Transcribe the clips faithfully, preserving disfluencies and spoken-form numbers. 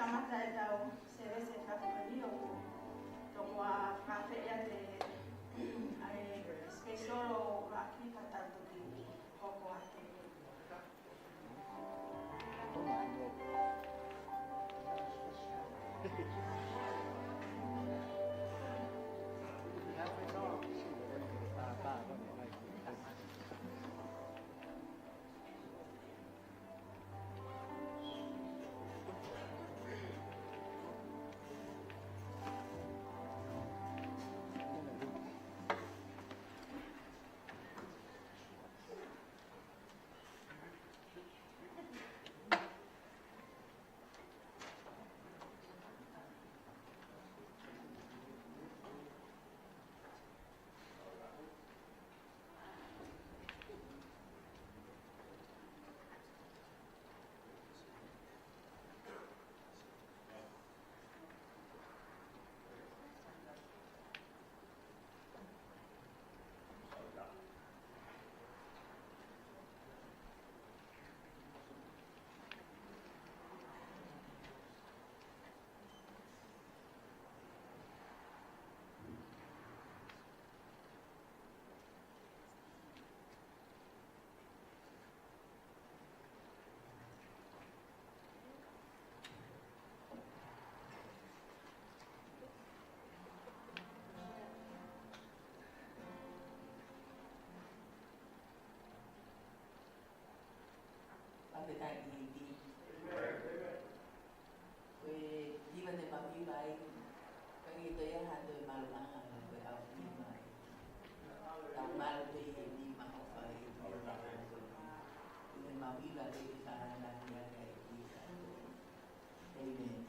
Kamata ʻetau sēvesi he efiafi ni, ʻoku tau fakafeʻiloaki atu ʻa e special ʻuluaki ka tau toki hoko atu. Fakafetaʻi ki he ʻEiki. Ko e hiva te mau hiva ai, ka ʻikai toe ʻi ai ha toe maluʻanga, ko e ʻau hiva ai. Tau malu pē ʻi he nima ʻofa ʻa e ʻEiki ʻi he mau hiva, ʻi he mau hiva pē ke fakalangilangiʻi ai ʻa e ʻEiki. ʻĒmeni.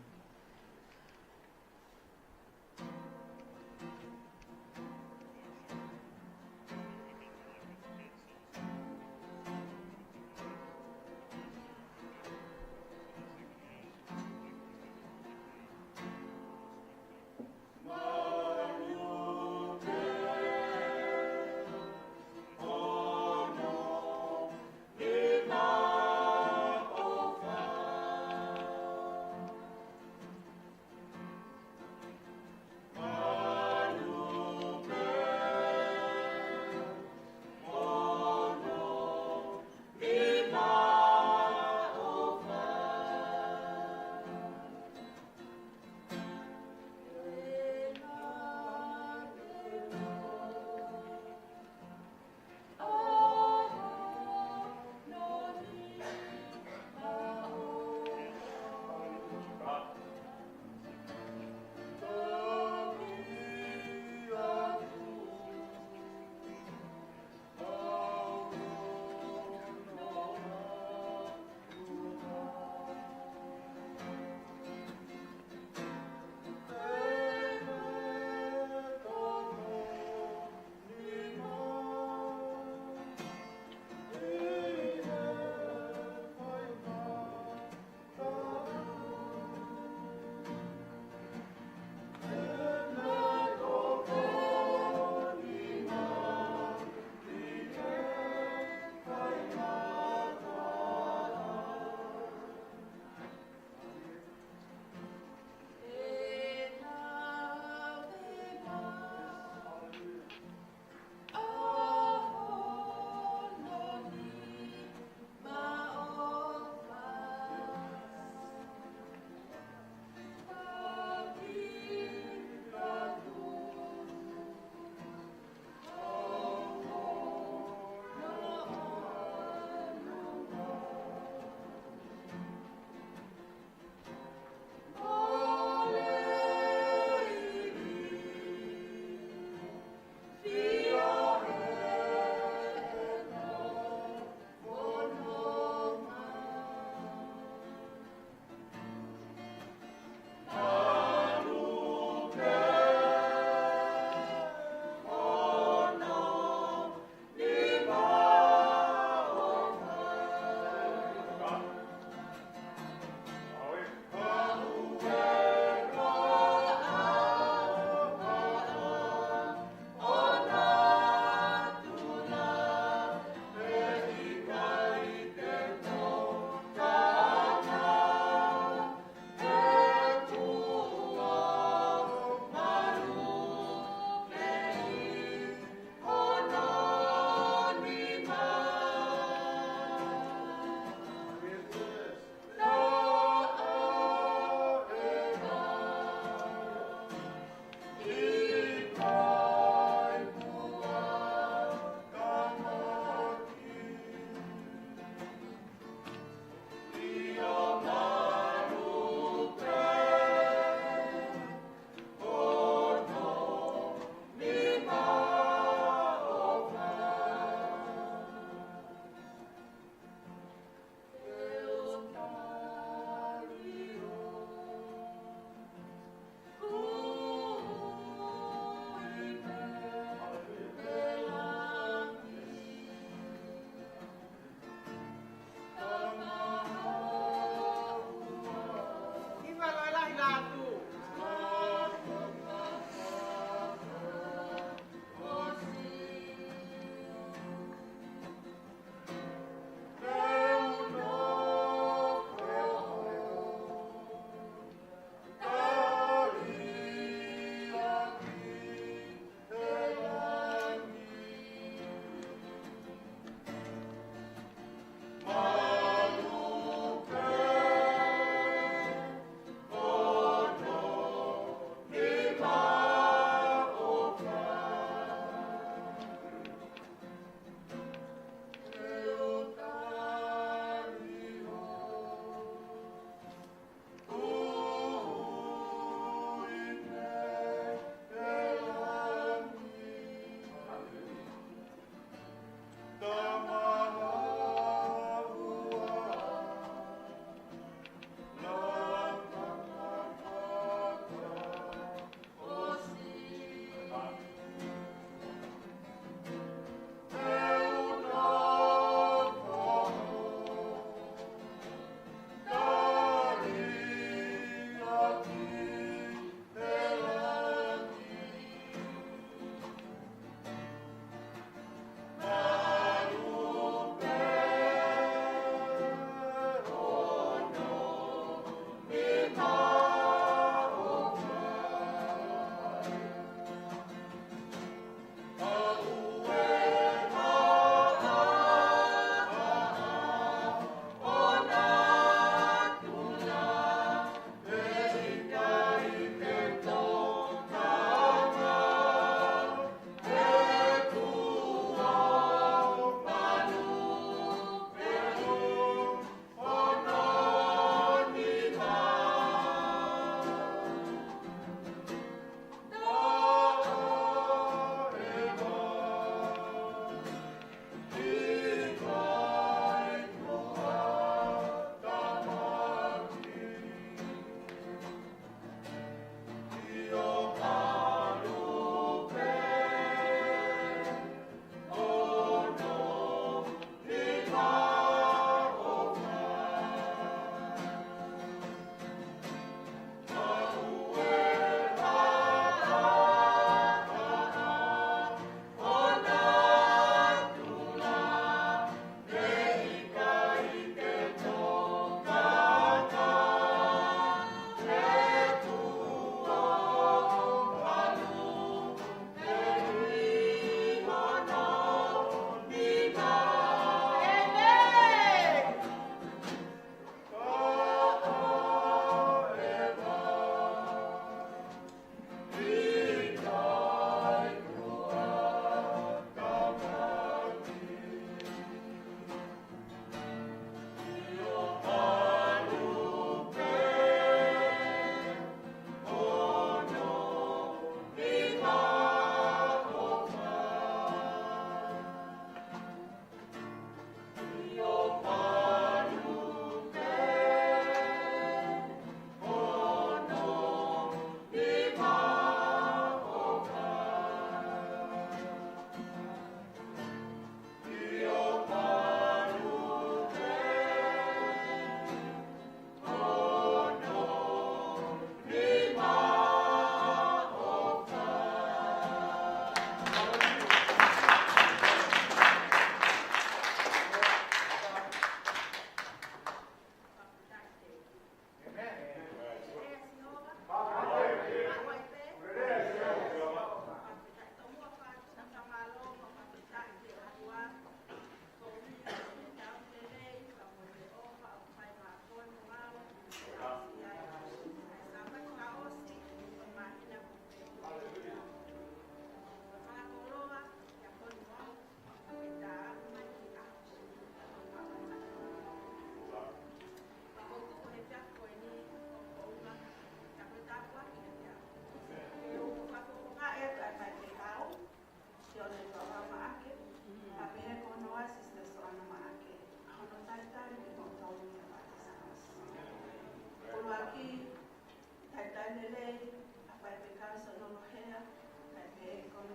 He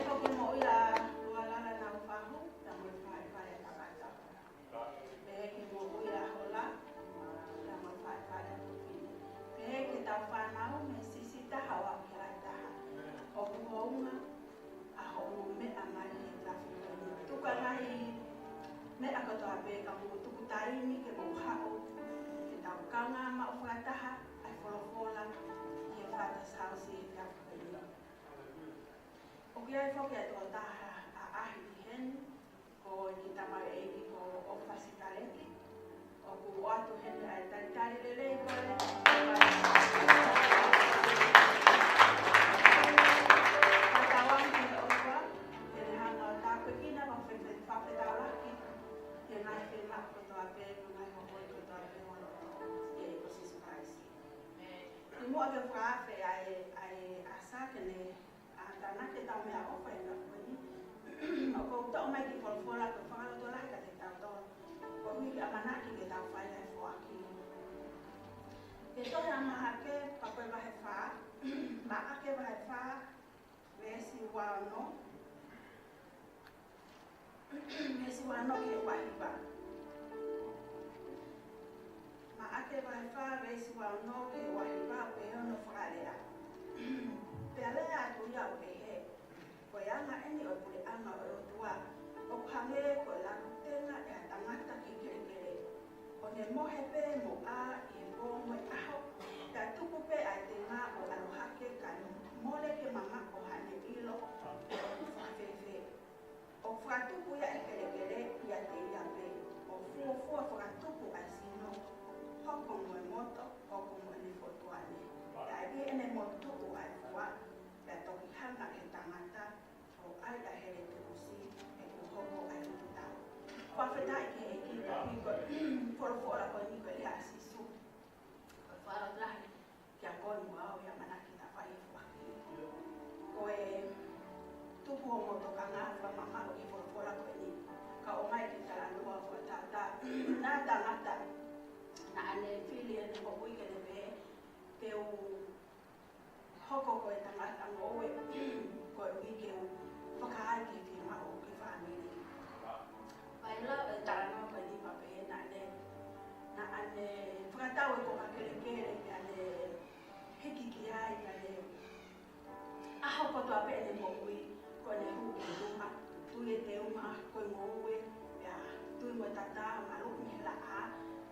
foki moʻui ʻa Lualala Naufahu, pea mo e faʻē fale ʻa Kakata. Pehē ki he moʻui ʻa Hola, pea mo e faʻē fale ʻa Tupini. Pehē ki heʻetau fānau, mei he siʻisiʻi taha ʻo aʻu ki he lahi taha. ʻOku hounga ʻa hoʻomou meʻa mai he efiafi ni. Tuku ā e ngaahi meʻa kotoa pē ka mou tuku taimi ke mou haʻu ke tau kaungā maʻu fakataha ʻa e folofola ʻi he Father's House he efiafi ni. ʻOku ʻi ai foki ʻa e tokotaha ʻaʻahi ʻi heni, ko e kiʻi tamaioʻeiki ko ʻOfa Sikaleki. ʻOku ʻoatu heni ʻa e talitali lelei ko ē. Fakatauange ki he ʻOtua ke ne hanga ʻo tāpuekina mo fefetaulaki ki he ngaahi fiemaʻu kotoa pē, mo e ngaahi hokoi kotoa pē ʻo loto ʻia ʻEiki ko Sīsū Kalaisi. Kimuʻa ke fakaafe ʻa e, ʻa e ʻasa ke ne ʻa tānaki ʻetau meʻaʻofa he efiafi ni. ʻOku ou toʻo mai e kiʻi folofola ko e fakalotolahi kiate kitautolu, koeʻuhi ke ʻamanaki ke tau fai ʻa e foaki. He tohi ʻa Maʻake, pea ko e vahe fā, Maʻake vahe fā, veesi ua ono. Veesi ua ono ki he ua hiva. Maʻake vahe fā, veesi ua ono ki he ua hiva, pehē hono fakalea: Pea lea atu ia ʻo pehē, Ko e anga eni ʻo e puleʻanga ʻo e ʻOtua, ʻoku hangē ko e laku tenga ʻa e tangata ki he kelekele, ʻo ne mohe pē mo ʻā ʻi he pō mo e ʻaho, pea tupu pē ʻa e tenga ʻo ʻalu hake, kae mole ke mamaʻo haʻane ʻilo pe ʻoku fakafēfē. ʻOku fakatupu ia ʻe he kelekele ʻiate ia pē, ʻo fuofua fakatupu ʻa e sino, hoko mo e moto, hoko mo ʻene fotu ange. Pea ʻi heʻene motuʻa ʻa e fua, pea toki hanga ʻe he tangata ʻo ʻai ʻa e hele tukusi, he kuo hoko ʻa e ututau. Fakafetaʻi ki he ʻEiki, koeʻuhi ko e folofola ko eni ko e lea ʻa Sīsū. Ko e fakalotolahi kiate koe mo au, ʻi he ʻamanaki ke tau fai e foaki. Ko e tuku hoʻomou tokanga fakamamaʻu ki he folofola ko eni, kae ʻomai ke talanoa fakatātā. Naʻe tangata naʻa ne fili ʻene moʻui ke ne pehē, te u hoko ko e tangata ngoue, koeʻuhi ke u fakaai ki he fiemaʻu ʻo e fāmili. Pea ʻi he lau ʻa e talanoa ko eni pea pehē naʻa ne, naʻa ne fakatau e konga kelekele, pea ne hiki ki ai, pea ne ʻaho kotoa pē ʻene moʻui, ko ʻene hū ki luma, tui e teunga ko e ngoue, pea tui mo e tatā, maluʻi mei he laʻā,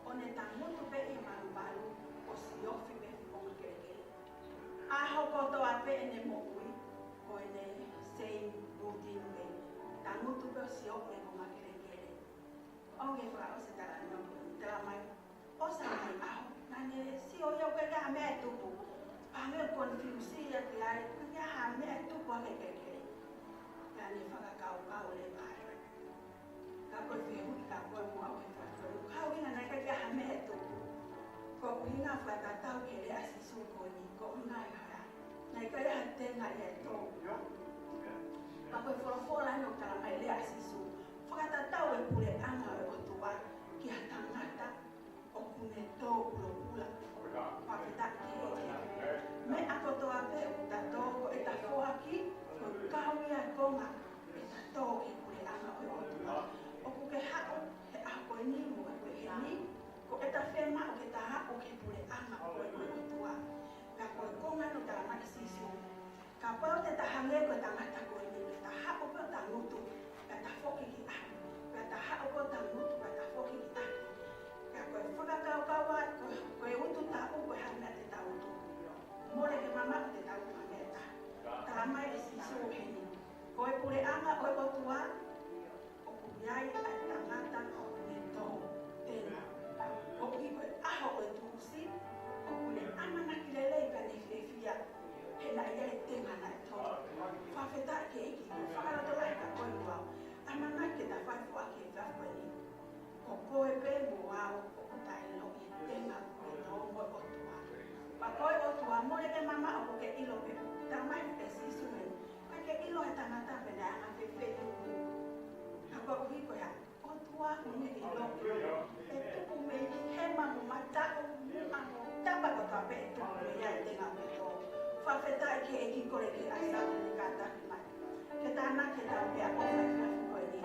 ʻo ne tangutu pē ʻi he malumalu, ʻo siofi pē he konga kelekele. ʻAho kotoa pē ʻene moʻui, ko ʻene same routine pē. Tangutu pē ʻo siofi he konga kelekele. ʻOku fakaʻosi e talanoa ko eni, talamai, ʻosi e ngaahi ʻaho, naʻa ne sio ia ʻoku ʻikai ha meʻa ʻe tupu. Pea hangē ʻoku confuse ia ki ai, ʻoku ʻikai ha meʻa ʻe tupu hake he kelekele. Pea ne fakakaukau leva ai. Ka ko e fehuʻi kiate koe mo au he efiafi ni, ko e hā e ʻuhinga naʻe ʻikai ke ʻi ai ha meʻa ʻe tupu? Ko e ʻuhinga fakatatau ki he lea ʻa Sīsū ko eni, ko e ʻuhinga ia naʻe ʻikai ha tenga ia ʻe tō. Pea ko e folofola eni ʻoku talamai, lea ʻa Sīsū, fakatatau e puleʻanga ʻo e ʻOtua ki ha tangata ʻoku ne tō pulopula. Fakafetaʻi ki he ʻEiki. Meʻa kotoa pē ʻoku ta tō, ko ʻeta foaki, ko e kau ia e konga ʻeta tō ki he puleʻanga ʻo e ʻOtua. ʻOku ke haʻu he ʻaho ko eni mo e ʻaho ko eni, ko ʻeta fiemaʻu ke ta haʻu ki he puleʻanga ʻo e ʻOtua. Ka ko e konga eni ʻoku talamai ʻe Sīsū, kapau te ta hangē ko e tangata ko eni, ke ta haʻu pē ʻo tangutu, pea ta foki ki ʻapi. Pea ta haʻu pē ʻo tangutu, pea ta foki ki ʻapi. Pea ko e fakakaukau ʻa, ko, ko e ututaʻu, ko e hā e meʻa te ta utu? Mole ke mamaʻo te ta utu ha meʻa ʻe taha. Talamai ʻe Sīsū heni, ko e puleʻanga ʻo e ʻOtua, ʻoku ʻi ai ʻa e tangata ʻoku ne tō tenga. Koeʻuhi ko e ʻaho ʻo e tukusi, ʻoku ne ʻamanaki lelei pea ne fiefia, he naʻe ʻi ai e tenga naʻe tō. Fakafetaʻi ki he ʻEiki, ko e fakalotolahi kiate koe mo au. ʻAmanaki ke ta fai e foaki he efiafi ni. Ko koe pē mo au ʻoku ta ʻiloʻi e tenga ʻoku ne tō mo e ʻOtua. Pea ko e ʻOtua, mole ke mamaʻo, ʻoku ke ʻilo pē. Talamai ʻe Sīsū heni, ʻikai ke ʻilo ʻe he tangata pe naʻe anga fēfē e tuʻunga. Ka koeʻuhi ko e hā? ʻOtua ʻoku ne ʻilo. ʻE tupu mei hema mo Taʻu muʻa mo tapa kotoa pē ʻe tuku ia ʻi he tenga poto. Fakafetaʻi ki he ʻEiki, kole ki he ʻAisake ne kātaki mai. Ke tānaki ʻetau meʻaʻofa ʻi he efiafi ko eni.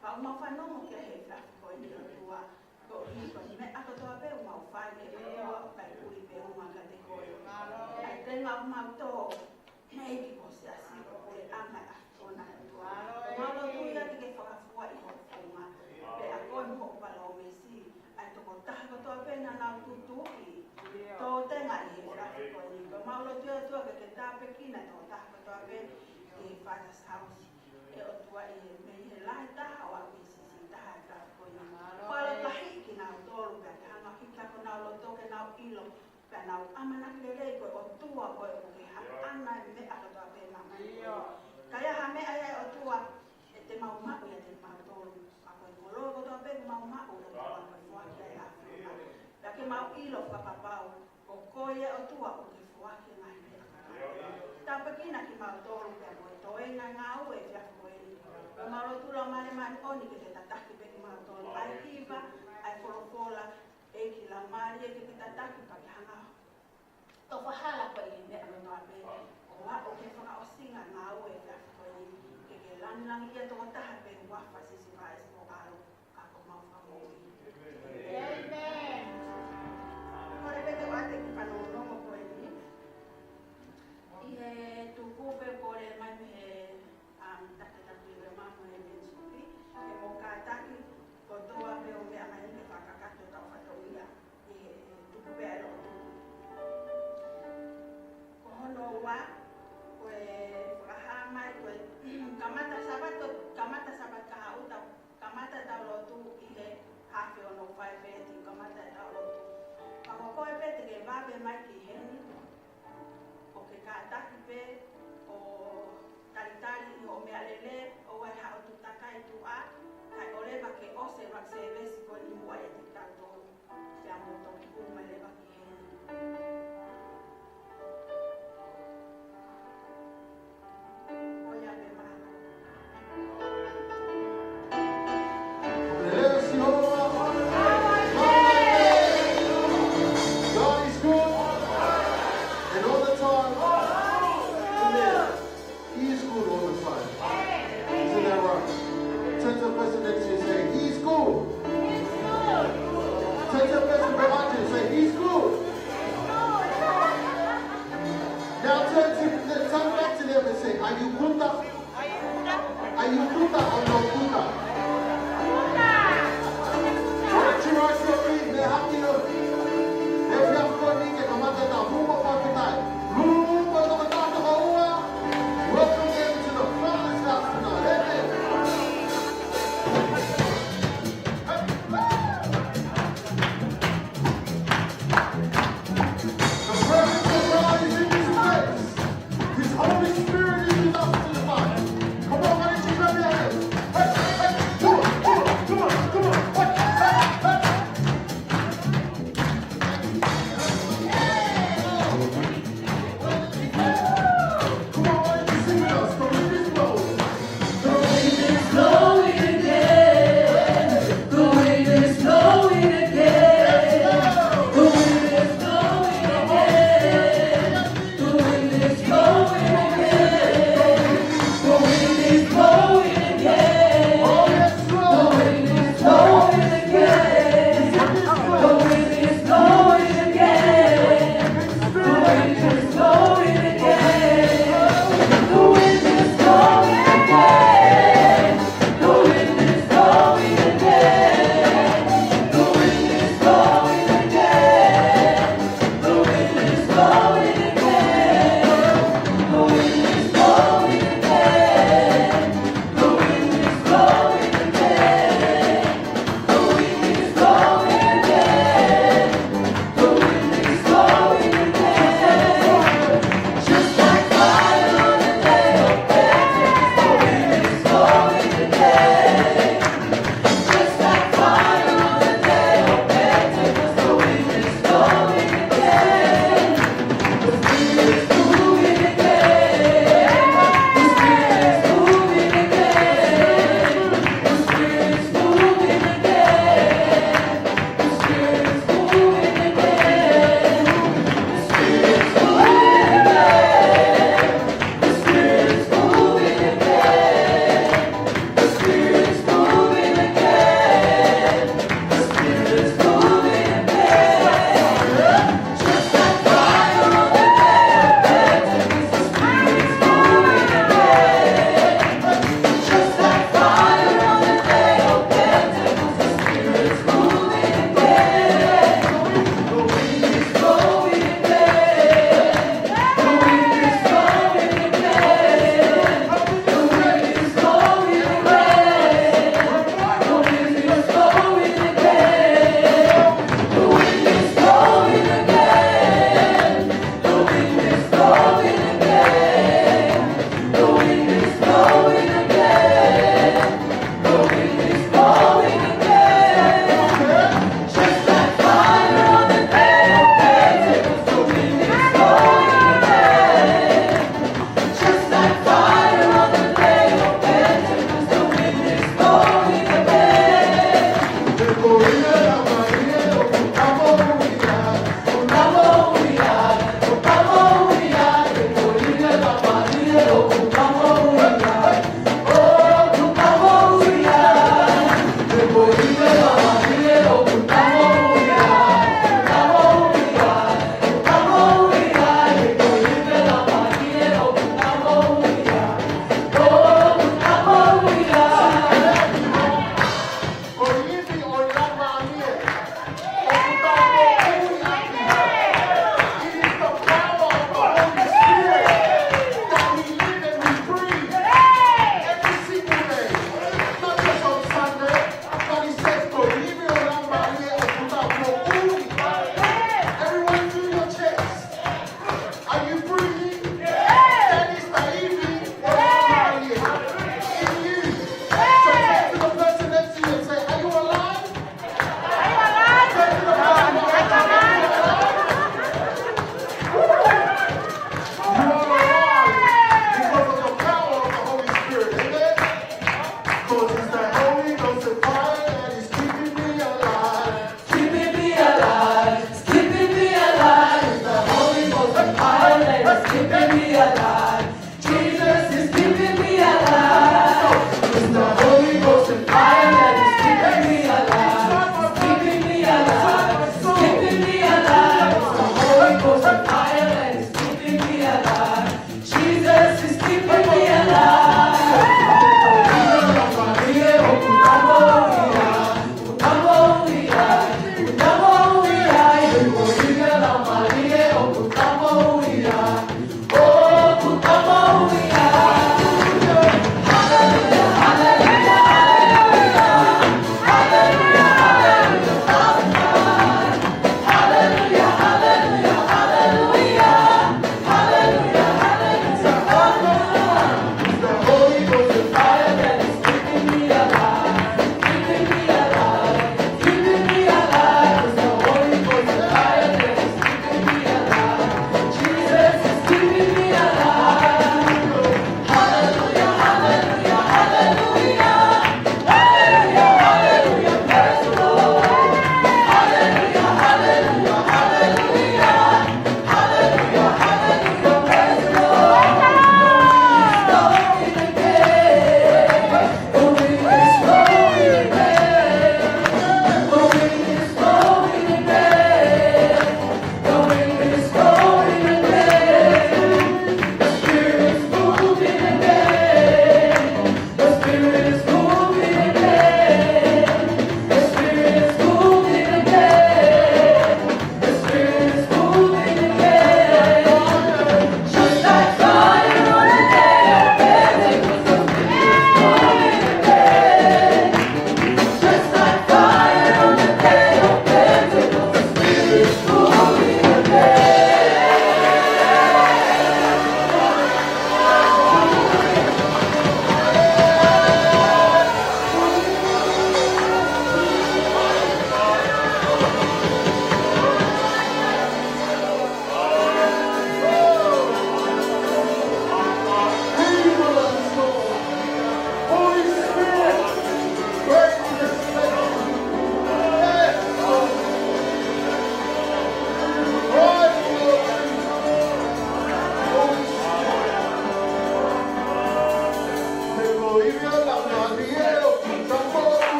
Pea ʻoku mau fanongo ki he efiafi ko eni, ʻOtua, koeʻuhi ko e meʻa kotoa pē ʻoku mau fai, ʻe ʻOtua, ʻoku ʻikai puli pe uma kiate koe. ʻA e tenga ʻoku mau tō, ʻEiki, ko e siasi ʻoku ke ʻanga ʻa kona, ʻOtua. Mau lotu ia ke ke fakafua ʻi ho founga, pea ko e mo ho palōmesi, ʻa e tokotaha kotoa pē naʻa nau tutuʻi tō tenga ʻi he efiafi ko eni. Ko mau lotu ia, ʻOtua, ke ke tāpuekina e tokotaha kotoa pē ʻi he Father's House. ʻE ʻOtua, ʻi he mei he lahi taha ʻo aʻu ki he siʻisiʻi taha ʻi he efiafi ko eni. Kuo lava pē kinautolu pea ke hanga ʻo hiki hake honau loto ke nau ʻilo, pea nau ʻamanaki lelei ko e ʻOtua koe ʻoku ke haʻana e meʻa kotoa pē ʻi māmani. Ka ʻi ai ha meʻa ia, ʻe ʻOtua, ʻe te mau maʻu ʻiate kimautolu. Ka ko e koloa kotoa pē ʻoku mau maʻu, ʻe ʻOtua, ko e foaki ʻa e ʻAfiona. Pea ke mau ʻilo fakapapau ko koe, ʻe ʻOtua, ʻoku ke foaki e ngaahi meʻa kotoa pē. Tāpuekina kimautolu pea mo e toenga ngāue he efiafi ko eni. Pea mau lotu, Laumālie Māʻoniʻoni, ke ke tataki pē kimautolu. ʻA e hiva, ʻa e folofola, ʻEiki Laumālie, ke ke tataki pea ke hanga ʻo tofa hala koe ʻi he meʻa kotoa pē. ʻO aʻu ki he fakaʻosinga ngāue he efiafi ko eni, ke ke langilangiʻia tokotaha pē, huafa Sīsū Kalaisi ko ho ʻAlo ka ko homau Fakamoʻui. ʻĒmeni. Kole pē ke u ʻoatu e kiʻi fanongonongo ko eni. ʻI he tuku pē kole mai mei he, um, takitaha ʻi he maama he Minsuki, ke mou kātaki kotoa pē ʻo meʻa mai ke fakakakato ʻetau fatongia ʻi he tuku pē ʻa e lotu. Ko hono ua, ko e fakahā mai, ko e kamata Sāpate, kamata Sāpate kahaʻu, tau kamata ʻetau lotu ʻi he hafe ono, five thirty, kamata ʻetau lotu. Pea ko koe pē te ke vave mai ki heni, ʻo ke kātaki pē ʻo talitali ʻi hoʻo meʻalele, ʻoua ʻe haʻu ʻo tuʻu takai tuʻa, kae ʻoleva ke ʻosi e vakai sēvesi ko eni muʻa ʻiate kitautolu. Pea mou toki hū mai leva ki heni. ʻOiauē, mālō. Bless your heart. God is good. And all the time. Amen. He is good all the time. Isn't that right? Turn to the person next to you and say, "He is good." Turn to the person behind you and say, "He's good."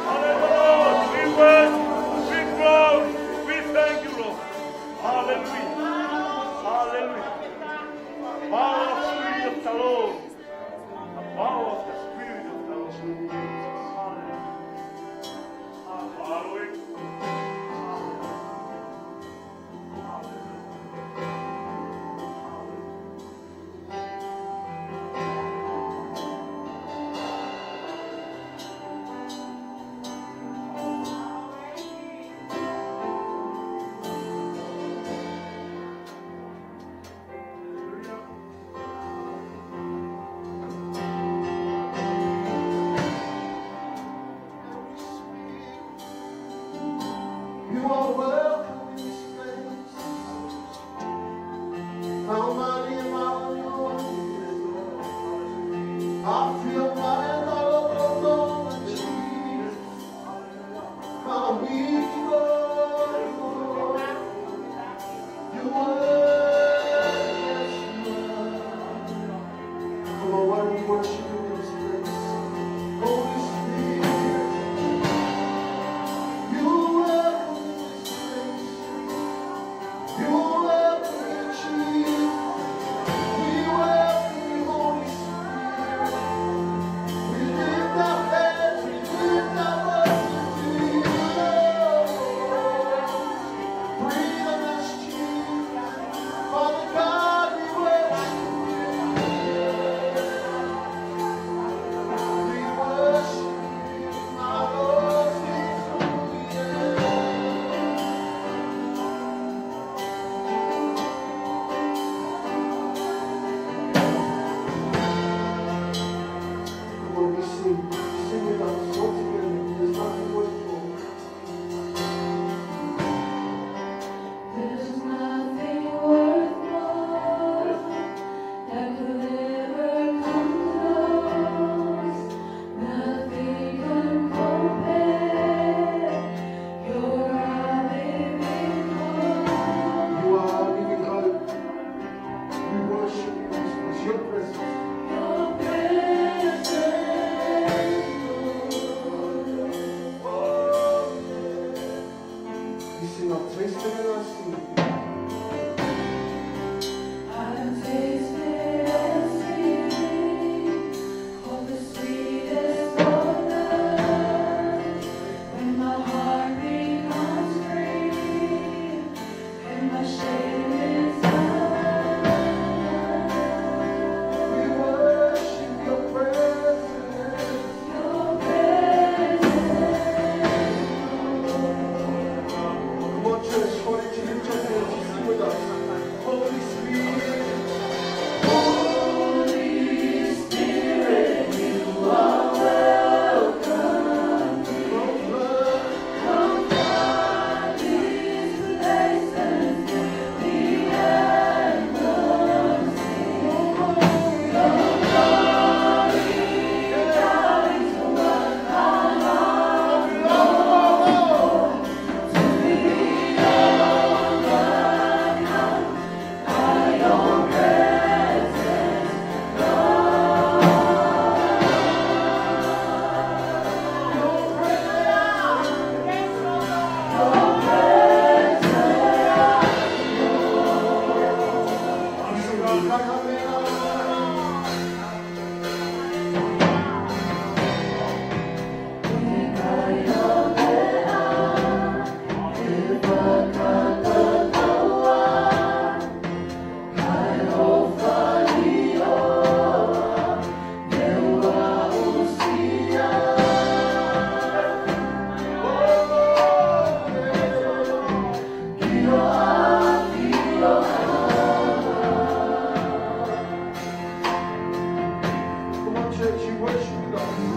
Hallelujah. We worship, we glory, we thank you, Lord. Hallelujah. Hallelujah. Power of Spirit of the Lord. The power of the Spirit of the Lord. Hallelujah. Hallelujah. You are welcome in this place. How mighty and how you are. I feel mighty and all over the Jesus. How we love you. You are, yes, you are. Come on, why don't we worship in this place? Holy Spirit, you are in this place. You are in this place. We welcome you, Holy Spirit. We lift our hands, we lift our voices to you, Lord. Breathe on us, Jesus. Father God, we worship you. We worship you, my Lord, we do, yeah. Come on, we sing. Sing with us once again. There's nothing worth more. There's nothing worth more that could ever come close. Nothing can compare. You're our living hope. You are our living hope. We worship you. It's your presence. Your presence, Lord. Oh, yeah. We sing a praise to the Lord. I've tasted and seen of the sweetest of love, when my heart becomes free. We worship your presence. Your presence. Come on, church, why don't you lift your hands and sing with us? Holy Spirit. Holy Spirit, you are welcome. Come flood. Come on, church, you worship God.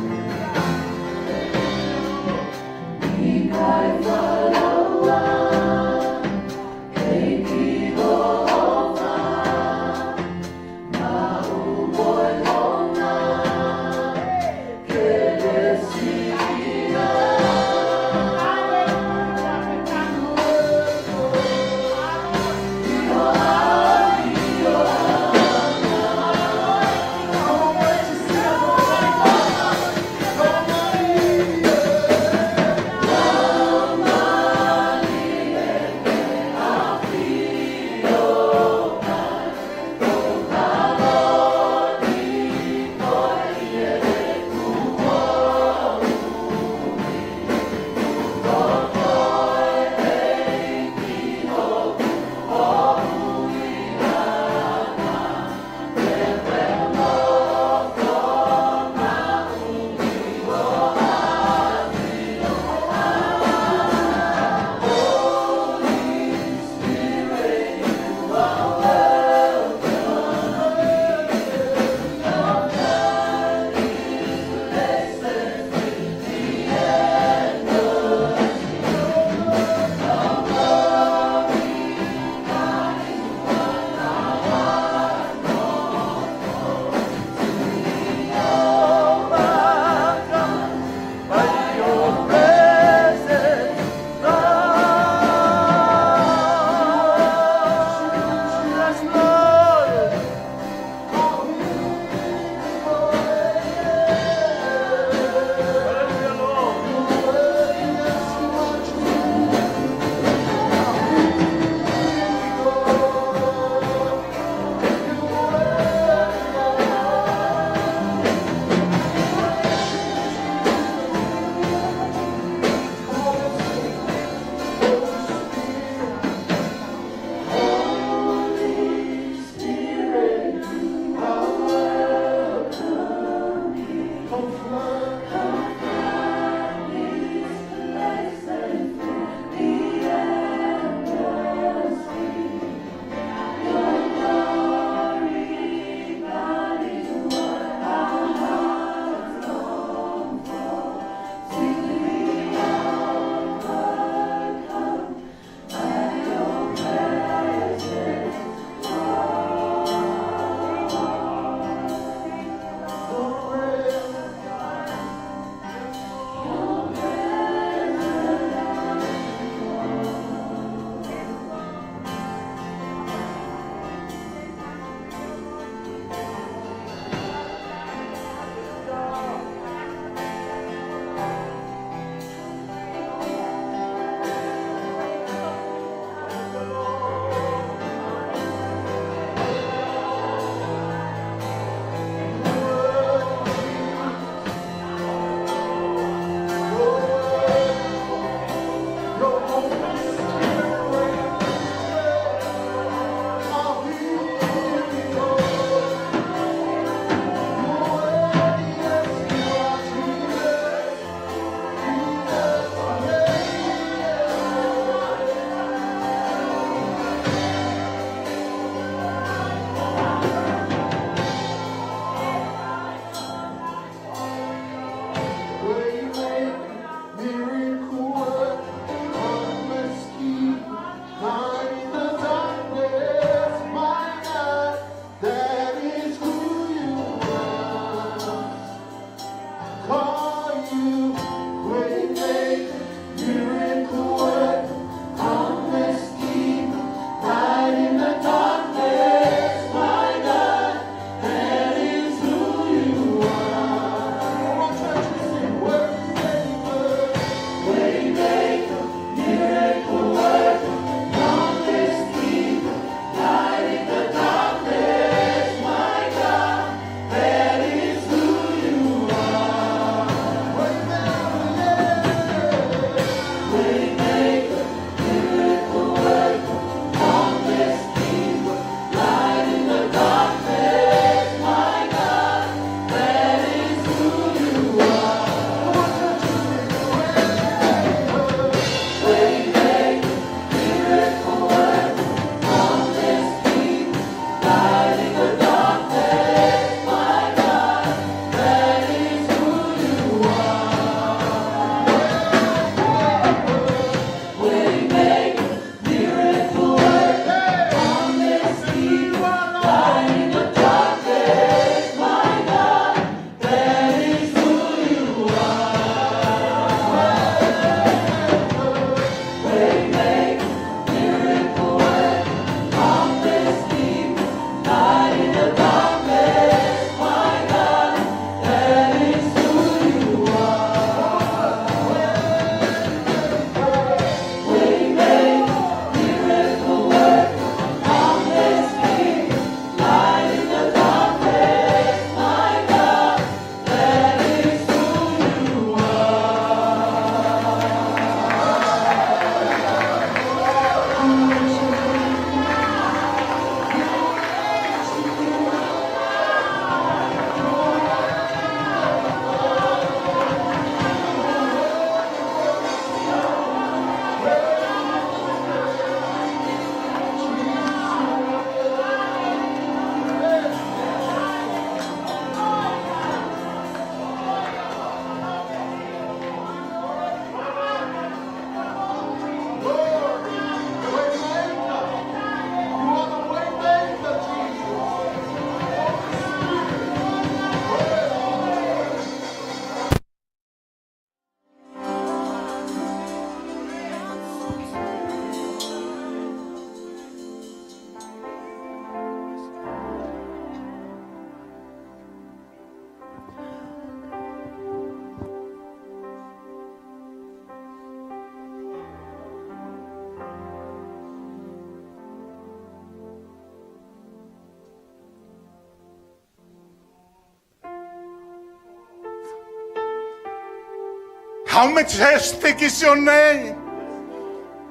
How majestic is your name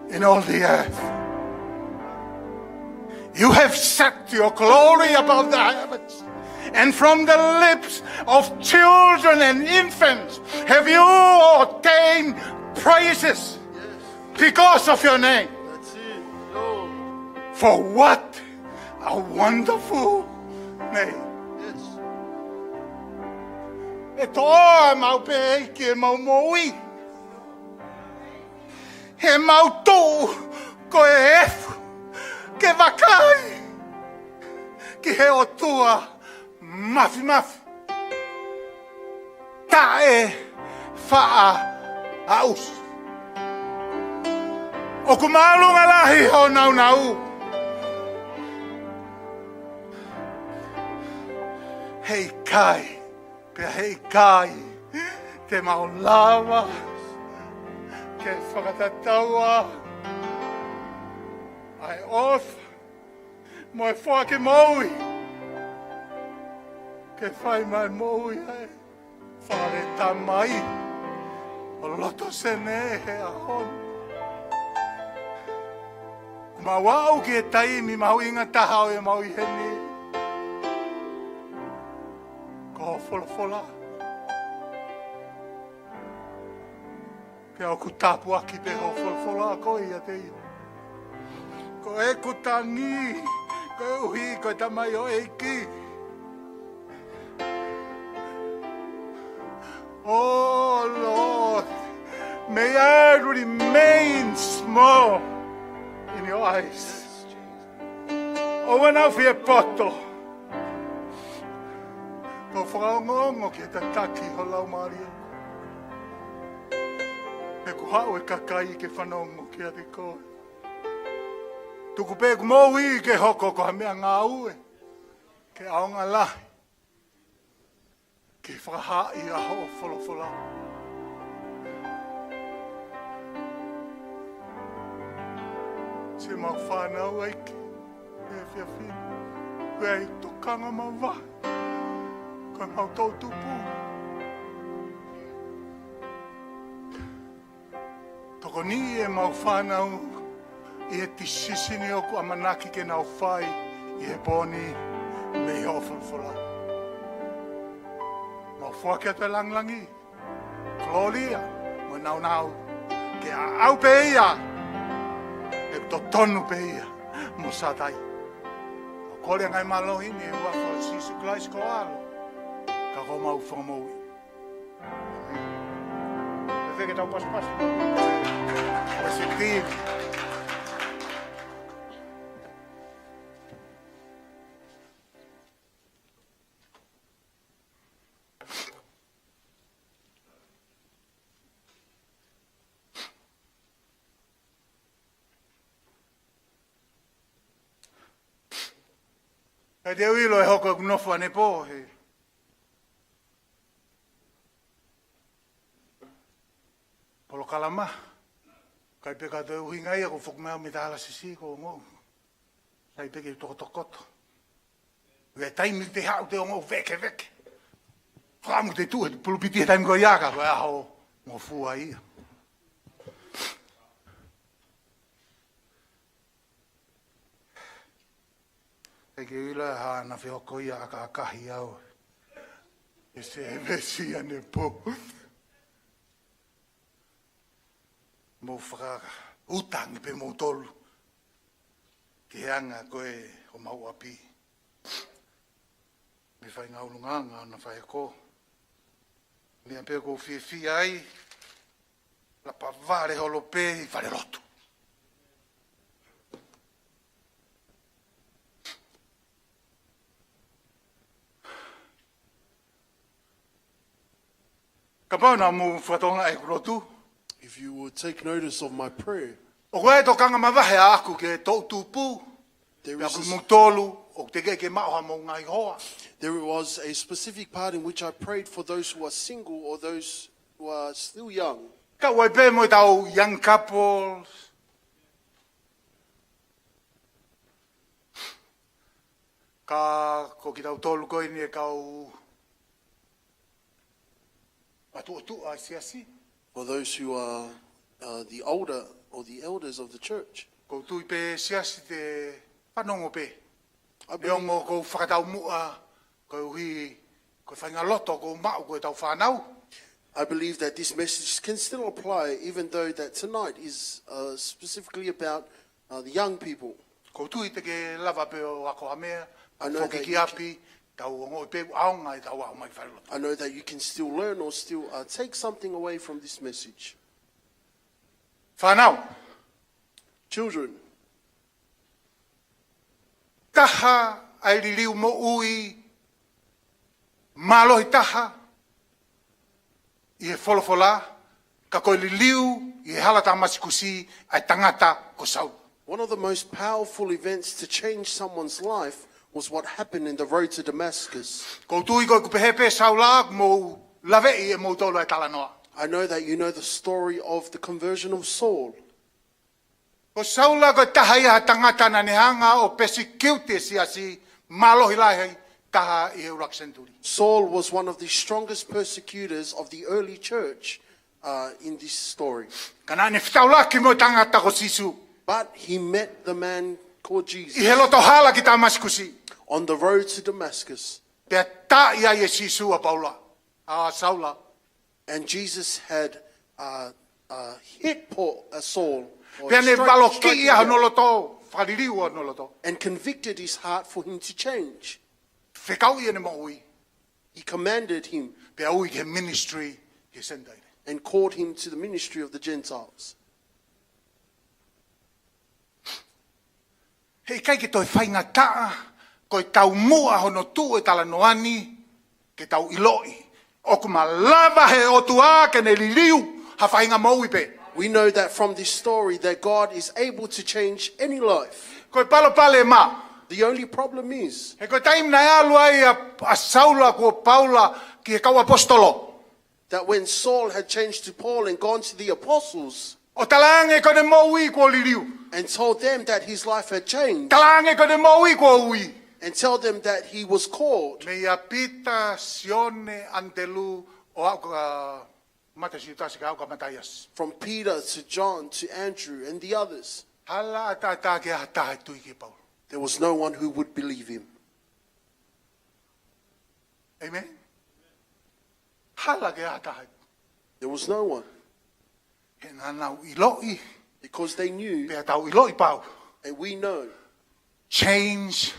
in all the earth. You have set your glory above the heavens. And from the lips of children and infants have you ordained praises because of your name. That's it. Lord. For what a wonderful name. Yes. ʻE toʻo ʻemau peiki ʻemau moʻui. ʻEmau tuʻu ko e efu ke vakai ki he ʻOtua mafimafi, taʻe faʻa aʻusi. ʻOku māʻolunga lahi hoʻo nāunau. Heʻikai, pea heʻikai te mau lava ke fakatataua ʻa e ʻofa mo e foaki moʻui ke fai mai moʻui ai. Fale Tamai ʻo loto Senē he ʻaho ni. Kuo mau aʻu ki he taimi mahuʻinga taha ʻo ʻemau ʻi heni. Ko hoʻo folofola. Pea ʻoku tāpuaki pē hoʻo folofola ko ia ʻiate ia. Ko ʻeku tangi, koeʻuhi ko e tamaioʻeiki. Oh Lord, may I remain small in your eyes. ʻOua naʻa fie poto. Tau fakaongoongo ke tataki ho laumālie. He kuo haʻu e kakai ke fanongo kiate koe. Tuku pē ʻeku moʻui ke hoko ko ha meʻangāue ke ʻaonga lahi ke fakahaaʻi ʻa hoʻo folofola. Siʻemau fānau ʻEiki he efiafi ni, ko e tokanga mavahe, ko ʻemau toʻutupu. Tokoniʻi ʻemau fānau ʻi he tisisini ʻoku ʻamanaki ke nau fai ʻi he pō ni mei hoʻo folofola. Mau foaki atu e langilangi, kolōlia mo e nāunau ke ʻaʻau pē ia, he totonu pē ia mo Sātai. Mau kole ʻa e ngaahi mālohi ni ʻi he huafa ʻo Sīsū Kalaisi ko ho ʻAlo, ka ko homau Fakamoʻui. Fēfē ke tau pasipasi? Worship team. Kai te u ʻilo ʻe hoko ʻeku nofo ʻanepō he polokalama. Kai pē ka te u hinga ia ko foki mai au mei he hala sisi ko ongo. Sai pē ke tokotokoto. Ko e taimi te haʻu te ongo vekeveke. Ko amu te tuʻu he pulupiti he taimi ko ia ka ko e ʻaho ngofua ia. Te ke ʻilo ʻe hā naʻa fehoko ia ʻakaʻakahi au he sēvesi ʻanepō. Mou fakaʻuta ange pē moutolu ki he anga ko ē homau ʻapi. Mei he faʻahinga ʻulungaanga ʻo ʻena faiako. Meʻa pē ʻoku ou fiefia ai, lapa vale holo pē ʻi falelotu. Kapau naʻa mou fakatokangaʻi ʻeku lotu, if you would take notice of my prayer, ʻoku ʻi ai e tokanga mavahe ʻaʻaku ki he toʻutupu, there is a, pea ko moutolu ʻoku teʻeki ke maʻu hamou ngaahi hoa. There was a specific part in which I prayed for those who are single or those who are still young. Kau ai pē mo ʻetau young couples. Ka ko kitautolu ko eni e kau matuʻotuʻa ʻa e siasi. for those who are uh, the older or the elders of the church. Ko u tui pē siasi te fanongo pē. I believe, Neongo ko u fakataumuʻa, koeʻuhi ko e faʻahinga loto ko u maʻu ko e tau fānau. I believe that this message can still apply, even though that tonight is uh, specifically about uh, the young people. Ko u tui te ke lava pē ʻo ako ha meʻa, I know foki that ki you ʻapi, tau ongoʻi pē ʻaonga ʻetau aʻu mai falelotu. I know that you can still learn or still uh, take something away from this message. Fānau. Children. Taha ʻa e liliu moʻui mālohi taha ʻi he folofola, ka ko e liliu ʻi he hala Tāmasikusi ʻa e tangata ko Saula. One of the most powerful events to change someone's life was what happened in the road to Damascus. Ko u tui ko ʻeku pehē pē Saula, mou laveʻi ʻe moutolu ʻa e talanoa. I know that you know the story of the conversion of Saul. Ko Saula ko e taha ia ha tangata naʻa ne hanga ʻo pesikiuti e siasi mālohi lahi taha ʻi he ʻuluaki senituli. Saul was one of the strongest persecutors of the early church uh, in this story. Ka naʻa ne fetaulaki mo e tangata ko Sīsū. But he met the man called Jesus ʻI he loto hala ki Tāmasikusi. On the road to Damascus. Pea taaʻi ai ʻe Sīsū ʻa Paula, ʻa Saula. And Jesus had uh, uh, hit Paul, uh, Saul, or Pea ne struck, valokiʻi struck him ʻa hono down, loto, fakaliliu ʻa hono loto. And convicted his heart for him to change. Fekauʻi ʻene moʻui. He commanded him Pea ui ki he ministry ki he Senitaile. And called him to the ministry of the Gentiles. He ʻikai ke toe faingataʻa, ko e taumuʻa hono tuʻu e talanoa ni, ke tau ʻiloʻi ʻoku malava he ʻOtua ke ne liliu ha faʻahinga moʻui pē. We know that from this story that God is able to change any life. Ko e palopalema. The only problem is He ko e taimi naʻe ʻalu ai ʻa, ʻa Saula ko Paula ki he kau ʻaposetolo. That when Saul had changed to Paul and gone to the apostles ʻO talaange ko ʻene moʻui kuo liliu. And told them that his life had changed. Talaange ko ʻene moʻui kuo ui. And tell them that he was called. Meia Pita, Sione, ʻAnitelū, ʻo aʻu kia Mata, Siutasi, kae aʻu kia Mataiasi. From Peter to John to Andrew and the others. Hala ʻatā ke ʻi ai ha taha ʻe tui kia Paula. There was no one who would believe him. Amen. Hala ke ʻi ai ha taha. There was no one. He naʻa nau ʻiloʻi. Because they knew. Pea tau ʻiloʻi pau. And we know. Change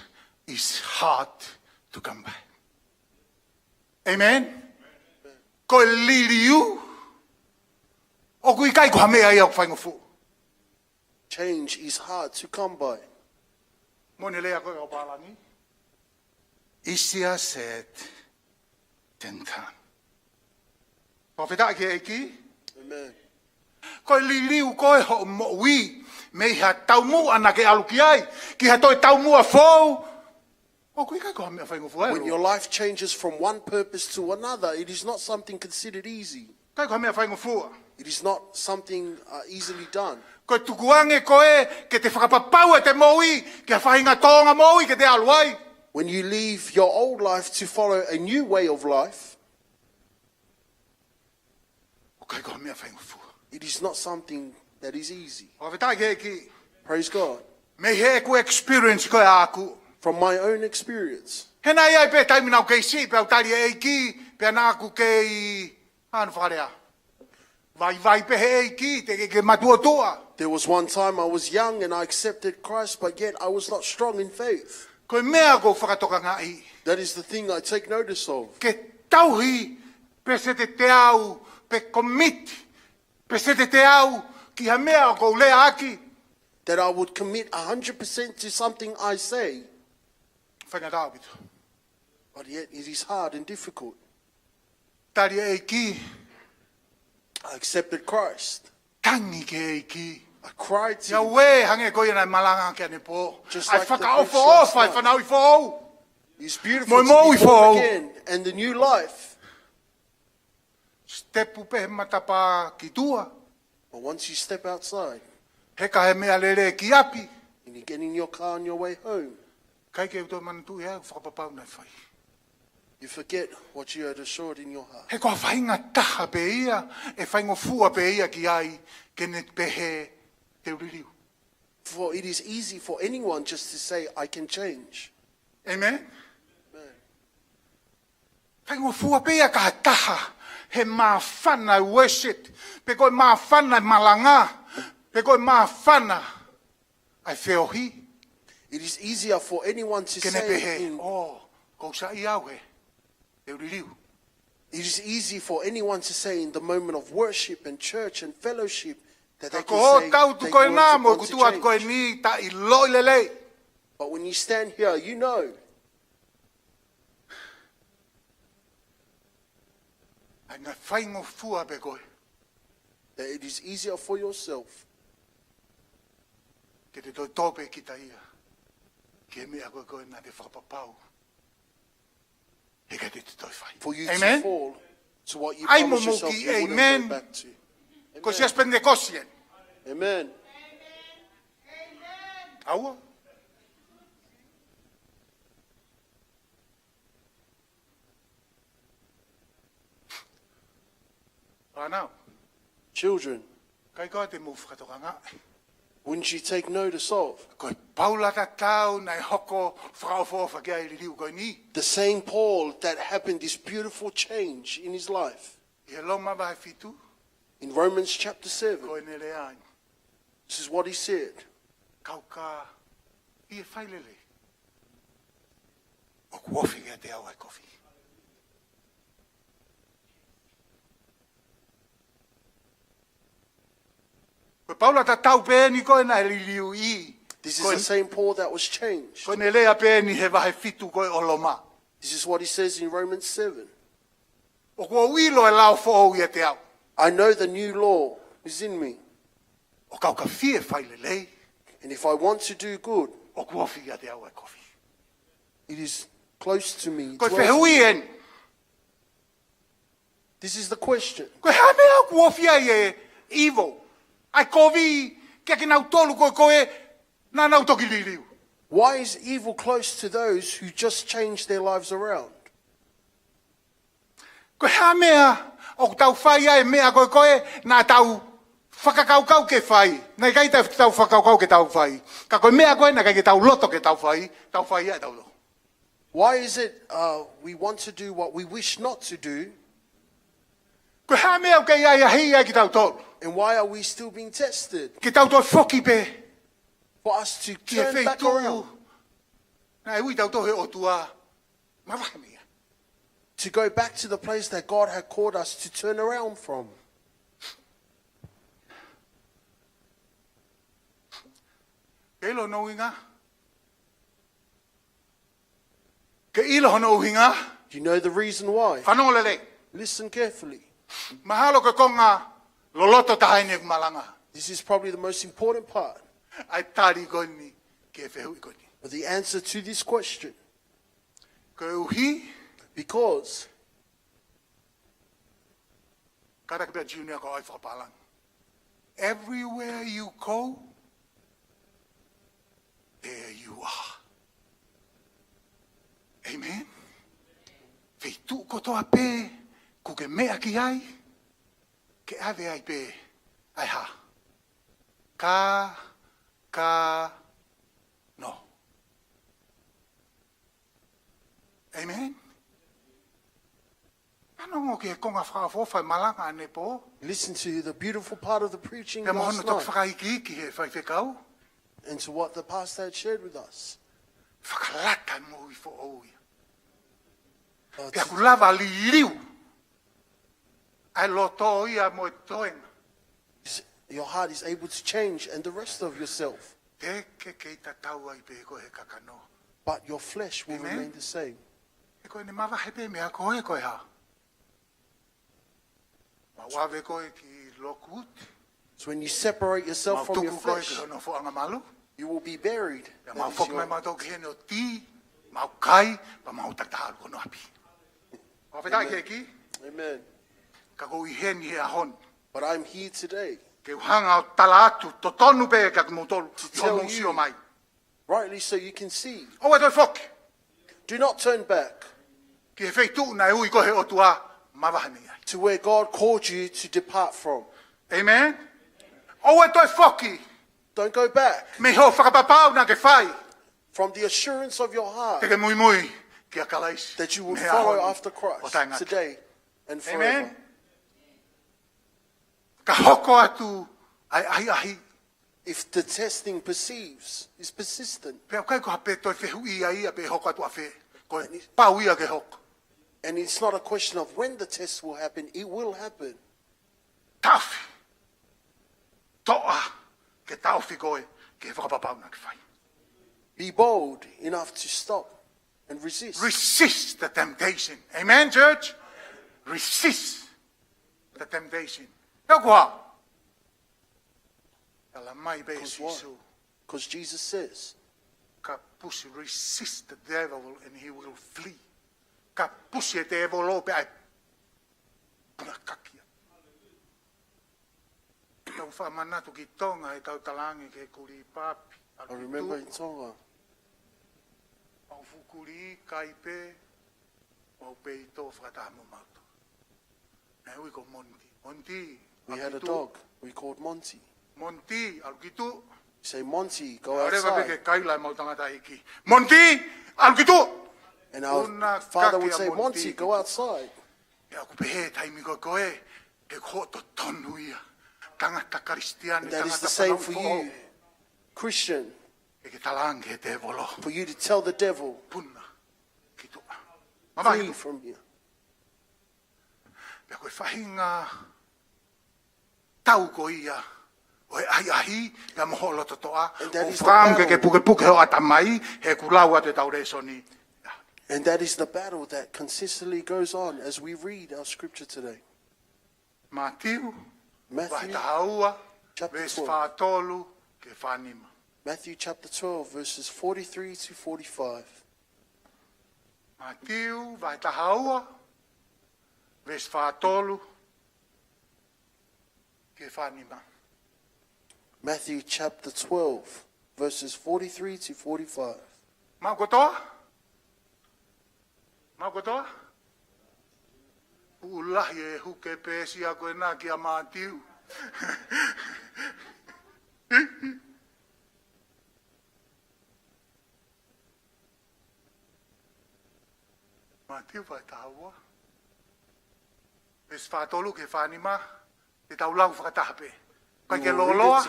is hard to come by. Amen. Ko e liliu ʻoku ʻikai ko ha meʻa ia ʻoku faingofua. Change is hard to come by. Mo ʻene lea ko ē ʻa e pālangi. Easier said than done. Fakafetaʻi ki he ʻEiki. Amen. Ko e liliu ko ē hoʻo moʻui mei ha taumuʻa naʻa ke ʻalu ki ai ki ha toe taumuʻa foʻou, ʻoku ʻikai ko ha meʻa faingofua. When your life changes from one purpose to another, it is not something considered easy. ʻIkai ko ha meʻa faingofua. It is not something uh, easily done. Ko e tukuange ko ē ke te fakapapauʻi ʻete moʻui ki ha faʻahinga tōʻonga moʻui ke te ʻalu ai. When you leave your old life to follow a new way of life, ʻOku ʻikai ko ha meʻa faingofua. It is not something that is easy. Fakafetaʻi ki he ʻEiki. Praise God. Mei heʻeku experience ko ē ʻaʻaku. From my own experience. He naʻe ʻi ai pē taimi naʻa ku kei siʻi pea u tali e ʻEiki, pea naʻa ku kei, hano fakalea, vaivai pē he ʻEiki, teʻeki ke matuʻotuʻa. There was one time I was young and I accepted Christ, but yet I was not strong in faith. Ko e meʻa ʻoku ou fakatokangaʻi. That is the thing I take notice of. Ke tauhi peseti teau, pe commit peseti teau ki ha meʻa ʻoku ou leaʻaki. That I would commit a hundred percent to something I say. Faingataʻa ʻaupito. But yet it is hard and difficult. Tali e ʻEiki. I accepted Christ. Tangi ki he ʻEiki. I cried to him. Ia ue hangē ko ia naʻe malanga ki ai ʻanepō. Just like the priest last night. ʻA e fakaʻofoʻofa e fanauʻi foʻou. It's beautiful to be born again and the new life. Mo e moʻui foʻou. Step pē he matapā ki tuʻa. But once you step outside, Heka he meʻalele ki ʻapi. And you get in your car on your way home, ʻIkai ke u toe manatuʻi ʻeku fakapapau naʻe fai. You forget what you had assured in your heart. He ko ha faʻahinga taha pē ia, ʻe faingofua pē ia ki ai, ke ne pehē te u liliu. For it is easy for anyone just to say, "I can change." Amen? Amen. Faingofua pē ia ki ha taha, he māfana e worship, pe ko e māfana e malanga, pe ko e māfana ʻa e feohi. It is easier for anyone to say in, oh, kou saiʻia au he, te u liliu. It is easy for anyone to say in the moment of worship and church and fellowship that they can say they want to change. Ka ko e tau atu ko ena mo e kutu atu ko eni, taʻe ʻiloʻi lelei. But when you stand here, you know. ʻA ia naʻe faingofua pē koe. That it is easier for yourself. Ke te toe tō pē kita ia ki he meʻa ko ē naʻa te fakapapau heʻikai te te toe fai. For you to fall to what you promised yourself you wouldn't go back to. Amen. Amen. Ko e siasi Penitekosi eni. Amen. ʻAua. Fānau. Children. ʻIkai ke te mou fakatokangaʻi. Wouldn't you take notice of? Ko e Paula tatau naʻe hoko fakaʻofoʻofa ki ai e liliu ko eni. The same Paul that happened this beautiful change in his life. ʻI he Loma vahe fitu. In Romans chapter seven. Ko ʻene lea eni. This is what he said. Kau ka ʻi he fai lelei. ʻOku ofi kiate au ʻa e kovi. Ko e Paula tatau pē eni ko ē naʻe liliu ʻi. This is the same Paul that was changed. Ko ʻene lea pē eni he vahe fitu ko ē ʻo Loma. This is what he says in Romans seven. ʻOku ou ʻilo e lao foʻou ʻiate au. I know the new law is in me. ʻO kau ka fie fai lelei. And if I want to do good, ʻoku ofi kiate au ʻa e kovi. It is close to me, it dwells in me. Ko e fehuʻi eni. This is the question. Ko e hā e meʻa ʻoku ofi ai e evil, ʻa e kovi, kiate kinautolu ko ē naʻa nau toki liliu? Why is evil close to those who just changed their lives around? Ko e hā e meʻa ʻoku tau fai ai e meʻa ko ē naʻa tau fakakaukau ke fai? Naʻe ʻikai te tau fakakaukau ke tau fai. Ka ko e meʻa ko ē naʻe ʻikai ke tau loto ke tau fai, tau fai ai ʻe tautolu. Why is it, uh, we want to do what we wish not to do? Ko e hā e meʻa ʻoku kei ʻahiʻahiʻi ai kitautolu? And why are we still being tested? Ke tau toe foki pē ki he feituʻu naʻe ui tautolu ʻe he ʻOtua mavahe mei ai. For us to turn back around. To go back to the place that God had called us to turn around from. Ke ʻilo hono ʻuhinga? Ke ʻilo hono ʻuhinga? Do you know the reason why? Fanongo lelei. Listen carefully. Mahalo ko e konga loloto taha eni ʻeku malanga. This is probably the most important part. ʻA e tali ko eni ki he fehuʻi ko eni. But the answer to this question. Koeʻuhi. Because. Kātaki pē ʻa Junior ka ʻai fakapālangi. Everywhere you go, there you are. Amen? Feituʻu kotoa pē ʻoku ke meʻa ki ai, ke ʻave ai pē ʻa e hā? Ka, ka, no. Amen? Fanongo ki he konga fakaʻofoʻofa e malanga ʻanepō. Listen to the beautiful part of the preaching last night. Pea mo hono toki fakaikiiki ʻe he faifekau. And to what the pastor had shared with us. Fakalata e moʻui foʻou ia. Pea ʻoku lava liliu ʻa e loto ia mo e toenga. Your heart is able to change and the rest of yourself. Te ke kei tatau ai pē koe he kakano. But your flesh will remain the same. Amen. He ko ʻene mavahe pē meʻa ko ē ko e hā? Mau ʻave koe ki lokuti. So when you separate yourself from your flesh, mau tuku koe ki hono foʻanga malu. You will be buried. Pea mau foki mai mautolu ki heni ʻo tī, mau kai, pea mau takitaha ʻalu ki hono ʻapi. Amen. Fakafetaʻi ki he ʻEiki. Amen. Ka ʻoku ou ʻi heni he ʻaho ni. But I'm here today. Ke u hanga ʻo tala atu, totonu pē kia kimoutolu, to tell you, ʻi hoʻomou sio mai. Rightly so you can see. ʻOua ʻe toe foki. Do not turn back. ki he feituʻu naʻe ui koe he ʻOtua, mavahe mei ai. To where God called you to depart from. Amen. ʻOua ʻe toe foki. Don't go back. Mei hoʻo fakapapau naʻa ke fai. From the assurance of your heart. Te ke muimui kia Kalaisi. That you would follow after Christ today and forever. Amen. Ka hoko atu ʻa e ʻahiʻahi. If the testing persists, is persistent. Pea ʻoku ʻikai ko ha pē toe fehuʻi ia pe ʻe hoko atu ʻafē. Ko e pau ia ke hoko. And it's not a question of when the test will happen, it will happen. Taʻofi. Toʻa ke taʻofi koe ki he fakapapau naʻa ke fai. Be bold enough to stop and resist. Resist the temptation. Amen, church? Resist the temptation. He ko e hā? Talamai pē ʻe Sīsū. Because Jesus says, Kapusi, resist the devil and he will flee. Kapusi e tēvolo pea ʻe puna kakia. Tau fakamanatu ki Tonga he tau talaange ki he kulī papi. I remember in Tonga. Mau fuʻu kulī kai pē, mau peito fakataha mo mautolu. Naʻe ui ko Monty. Monty, we had a dog. We called Monty. Monty, ʻalu ki tuʻa. Say, Monty, go outside. Leva pē ke kaila ʻemau tangataʻeiki. Monty, ʻalu ki tuʻa. And our father would say, Monty, go outside. Pea ʻoku pehē taimi ko ē, he ko hoʻo totonu ia. Tangata Kalisitiane, tangata fanauʻi foʻou. Christian. Ke ke talaange ki he tēvolo. For you to tell the devil, puna ki tuʻa. Mamahi. Flee from here. Pea ko e faʻahinga tau ko ia ʻo e ʻahiʻahi, pea mo hoʻo loto toʻa, ʻoku ke pukepuke hoʻo ʻatamai, he ʻoku lau atu ʻetau lēsoni. And that is the battle that consistently goes on as we read our scripture today. Mātiu, Matthew, vahe taha ua, chapter twelve. Veesi fā tolu ki he fā nima. Matthew chapter twelve, verses forty-three to forty-five. Mātiu, vahe taha ua, veesi fā tolu ki he fā nima. Matthew chapter twelve, verses forty-three to forty-five. Maʻu kotoa? Maʻu kotoa? Fuʻu lahi e huke peesi ʻa ko ena kia Mātiu. Mātiu vahe taha ua. Veesi fā tolu ki he fā nima, te tau lau fakataha pē. ʻIkai ke lōloa,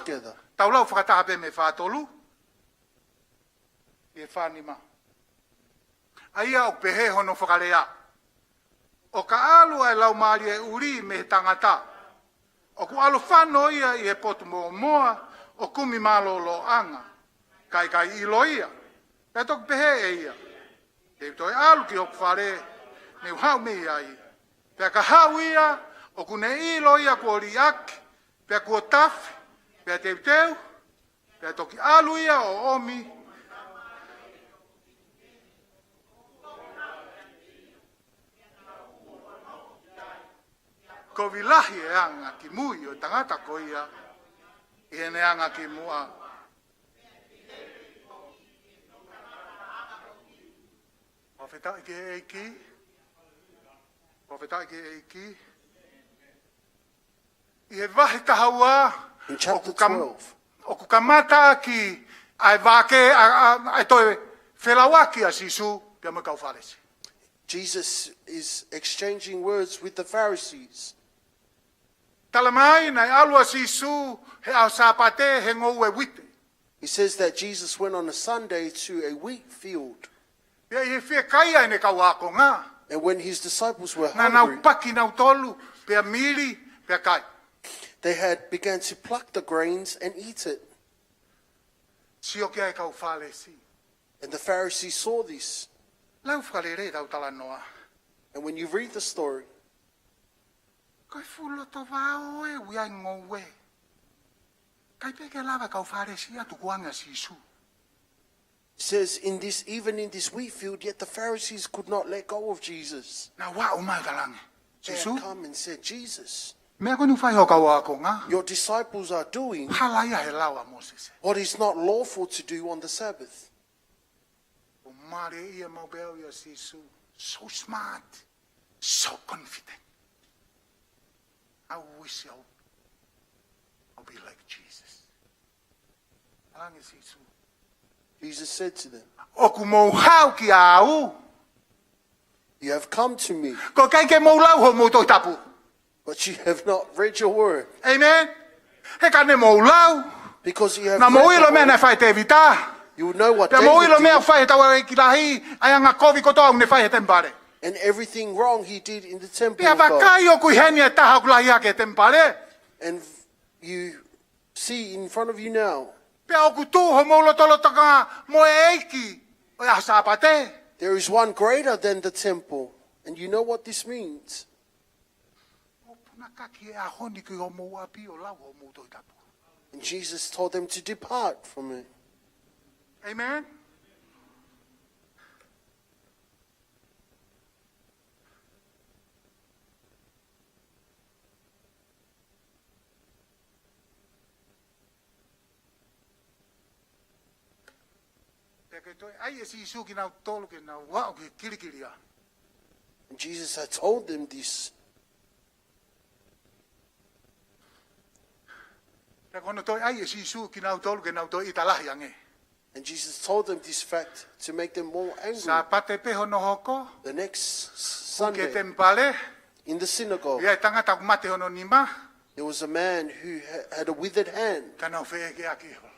tau lau fakataha pē mei he fā tolu ki he fā nima. ʻA ia ʻoku pehē hono fakalea. ʻO ka ʻalu ʻa e laumālie ʻuli mei he tangata, ʻoku ʻalu fano ia ʻi he potu mōmoa ʻo kumi mālōlōʻanga, ka ʻikai ʻilo ia. Pea toki pehē ʻe ia, te u toe ʻalu ki hoku fale, ne u haʻu mei ai. Pea ka haʻu ia, ʻoku ne ʻilo ia kuo liʻaki, pea kuo tafe, pea teuteu, pea toki ʻalu ia ʻo ʻomi. Kovi lahi e anga ki mui ʻo e tangata ko ia ʻi heʻene anga ki muʻa. Fakafetaʻi ki he ʻEiki. Fakafetaʻi ki he ʻEiki. ʻI he vahe taha ua, ʻoku kam-, ʻoku kamata ʻaki ʻa e vake, ʻa, ʻa, ʻa e toe felauʻaki ʻa Sīsū pea mo e kau Fālesi. Jesus is exchanging words with the Pharisees. Talamai naʻe ʻalu ʻa Sīsū he ʻaho Sāpate he ngoue uite. He says that Jesus went on a Sunday to a wheat field. Pea ʻi he fiekaia ʻene kau ākonga. And when his disciples were hungry, naʻa nau paki nautolu, pea mili, pea kai. They had began to pluck the grains and eat it. Sio ki ai e kau Fālesi. And the Pharisees saw this. Lau fakalelei ʻetau talanoa. And when you read the story, ko e fuʻu loto vao e ui ai ngoue. ʻIkai pē ke lava e kau Fālesi ia tukuange ʻa Sīsū. Says, in this, even in this wheat field, yet the Pharisees could not let go of Jesus. Naʻa nau ō mai ʻo talaange, Sīsū, they had come and said, Jesus, meʻa ko eni ʻoku fai ho kau ākonga, your disciples are doing, hala ia he lao ʻa Mōsese. What is not lawful to do on the Sabbath. ʻO mālieʻia maʻu pē au ʻia Sīsū. So smart, so confident. I wish I'll, I'll be like Jesus. Talaange ʻe Sīsū, Jesus said to them, ʻoku mou haʻu kiate au, you have come to me, ko e ʻikai ke mou lau hoʻomou Tohi Tapu. But you have not read your word. Amen. He ka ne mou lau, because you have read the word, naʻa mou ʻilo e meʻa naʻe fai ʻe Tēvita. You know what David did. Pea mou ʻilo e meʻa naʻe fai ʻe he taulaʻeiki lahi, ʻa e anga kovi kotoa ʻoku ne fai he temipale. And everything wrong he did in the temple of God. Pea vakai, ʻoku ʻi heni e taha ʻoku lahi hake he temipale. And you see in front of you now. Pea ʻoku tuʻu homou lotolotonga mo e ʻEiki ʻo e ʻaho Sāpate. There is one greater than the temple. And you know what this means. Mou punakaki he ʻaho ni ki homou ʻapi ʻo lau hoʻomou Tohi Tapu. And Jesus told them to depart from it. Amen. Pea ko e toe ʻai ʻe Sīsū kinautolu ke nau aʻu ki he kilikili ia. And Jesus had told them this. Pea ko hono toe ʻai ʻe Sīsū kinautolu ke nau toe ʻita lahi ange. And Jesus told them this fact to make them more angry. Sāpate pē hono hoko, the next s-, Sunday, ki he temipale, in the synagogue, ʻi ai e tangata ʻoku mate hono nima. There was a man who ha-, had a withered hand. Ka nau feʻekeʻaki holo.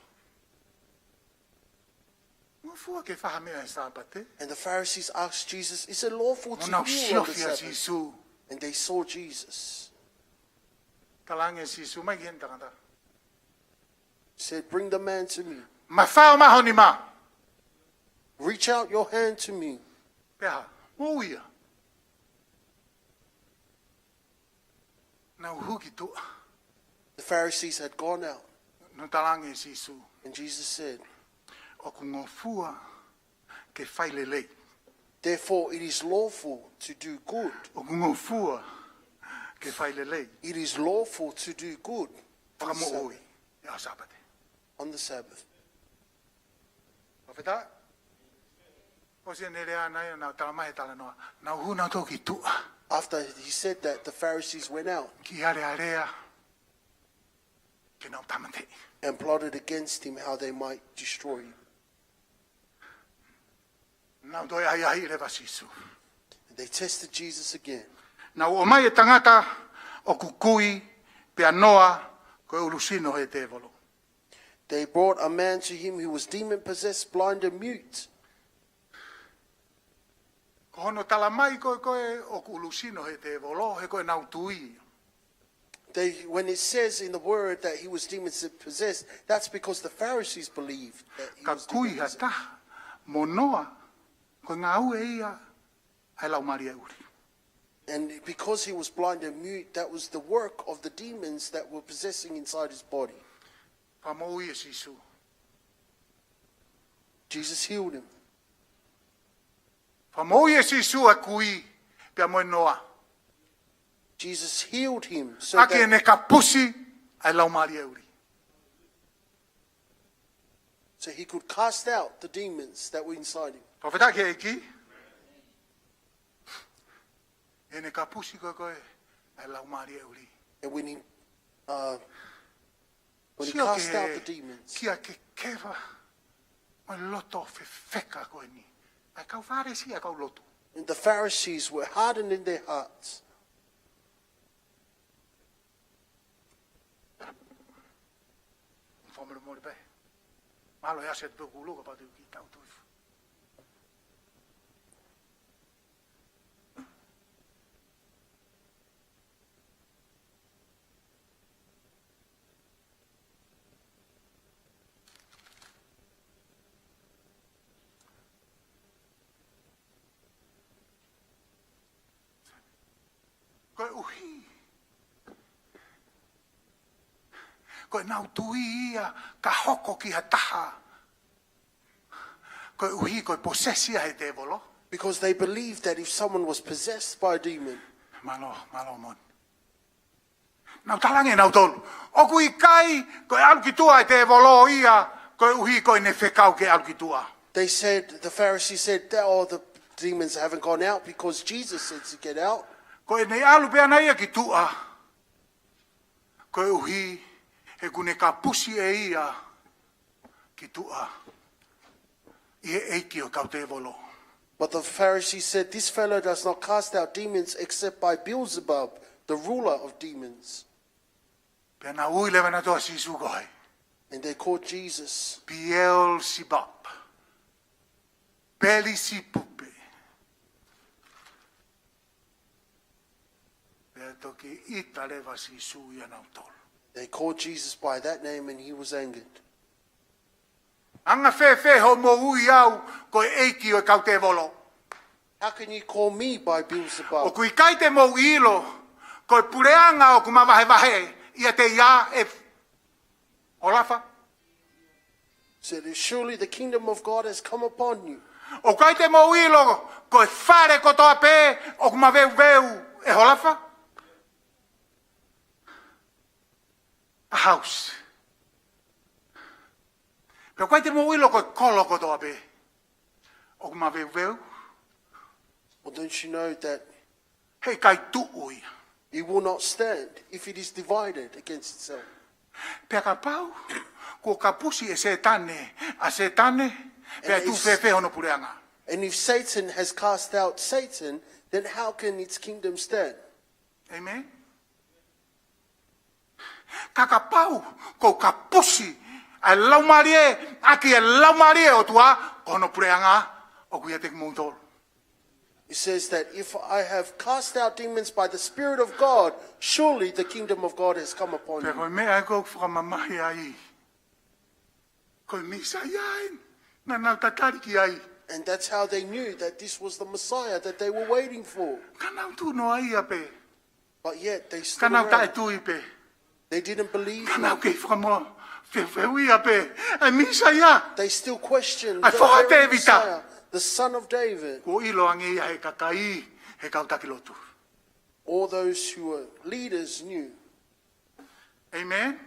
Ngofua ke fai ha meʻa he Sāpate? And the Pharisees asked Jesus, is it lawful to heal on the Sabbath? Mo nau sio kia Sīsū. And they saw Jesus. Talaange ʻe Sīsū, mai ki heni tangata. Said, bring the man to me. Mafao mai ho nima. Reach out your hand to me. Pea hā, moʻui ia. Nau hū ki tuʻa. The Pharisees had gone out. Naʻe talaange ʻe Sīsū, and Jesus said, ʻoku ngofua ke fai lelei. Therefore, it is lawful to do good. ʻOku ngofua ke fai lelei. It is lawful to do good. Fakamoʻui he ʻaho Sāpate. On the Sabbath. Fakafetaʻi. ʻOsi ʻene lea naʻe, naʻe talamai he talanoa, nau hū nautolu ki tuʻa. After he said that, the Pharisees went out. Ke alealea ke nau tāmateʻi. And plotted against him how they might destroy him. Nau toe ʻahiʻahiʻi leva ʻa Sīsū. They tested Jesus again. Nau ʻomai e tangata ʻoku kui pea noa ko e ʻulusino he tēvolo. They brought a man to him who was demon possessed, blind and mute. Ko hono talamai ko ē ko ē ʻoku ʻulusino he tēvolo, he ko ʻenau tui. They, when it says in the word that he was demon possessed, that's because the Pharisees believed that he was demon possessed. Ka kui ha taha mo noa, ko e ngāue ia ʻa e laumālie ʻuli. And because he was blind and mute, that was the work of the demons that were possessing inside his body. Fakamoʻui ʻe Sīsū. Jesus healed him. Fakamoʻui ʻe Sīsū ʻa e kui pea mo e noa. Jesus healed him so that, ʻaki ʻene kapusi ʻa e laumālie ʻuli. So he could cast out the demons that were inside him. Fakafetaʻi ki he ʻEiki. ʻEne kapusi ko ē ko ē ʻa e laumālie ʻuli. And when he, uh, when he cast out the demons, sio ki he, kia kekeva mo e loto fefeka ko eni ʻa e kau Fālesi, ʻa e kau lotu. And the Pharisees were hardened in their hearts. Fakamolemole pē. Mahalo ʻe ʻasi atu pē ʻeku kulu kapau te u kiʻi tau tui. Koeʻuhi ko ʻenau tui ia ka hoko ki ha taha, koeʻuhi ko e possess ia ʻe he tēvolo. Because they believed that if someone was possessed by a demon, mālō, mālō Moni. Nau talaange ʻe nautolu, ʻoku ʻikai ko e ʻalu ki tuʻa ʻa e tēvolo ia koeʻuhi ko ʻene fekau ke ʻalu ki tuʻa. They said, the Pharisees said, that, oh, the Demons haven't gone out because Jesus said to get out. Ko ʻene ʻalu pē ʻana ia ki tuʻa, koeʻuhi he ʻoku ne kapusi ʻe ia ki tuʻa ʻi he ʻeiki ʻo e kau tēvolo. But the Pharisees said, "This fellow does not cast out demons except by Beelzebub, the ruler of demons." Pea naʻe ui leva ʻe nautolu ʻa Sīsū ko hai? And they called Jesus Beelzebub. Pelisipupe. Pea toki ʻita leva ʻa Sīsū ʻia nautolu. They called Jesus by that name and he was angered. Anga fēfē hoʻomou ui au ko e ʻeiki ʻo e kau tēvolo? How can you call me by Beelzebub? ʻOku ʻikai te mou ʻilo ko e puleʻanga ʻoku mavahevahe ʻiate ia ʻe holofa? Said, "Surely the kingdom of God has come upon you." ʻOku ʻikai te mou ʻilo ko e fale kotoa pē ʻoku maveuveu ʻe holofa? A house. Pea ʻoku ʻikai te mou ʻilo ko e kolo kotoa pē ʻoku maveuveu? Well, don't you know that he ʻikai tuʻu ia? He will not stand if it is divided against itself. Pea kapau kuo kapusi ʻe Sētane ʻa Sētane, pea ʻe tuʻu fēfē hono puleʻanga? And if Satan has cast out Satan, then how can its kingdom stand? Amen. Ka kapau kuo kapusi ʻa e Laumālie ʻaki e Laumālie ʻo e ʻOtua, ko hono puleʻanga ʻoku ʻiate kimoutolu. It says that if I have cast out demons by the Spirit of God, surely the kingdom of God has come upon you. Pea ko e meʻa ʻoku fakamamahi ai, ko e Mīsaia eni naʻa nau tatali ki ai. And that's how they knew that this was the Messiah that they were waiting for. Ka nau tuʻu noa ia pē. But yet they stood around. Ka nau taʻetui pē. They didn't believe him. Ka nau kei fakamoa feufeu ia pē ʻa e Mīsaia. They still questioned the very Messiah, the Son of David. ʻA e foha ʻo Tēvita. Kuo ʻilo ange ia he kakai, he kau taki lotu. All those who were leaders knew. Amen.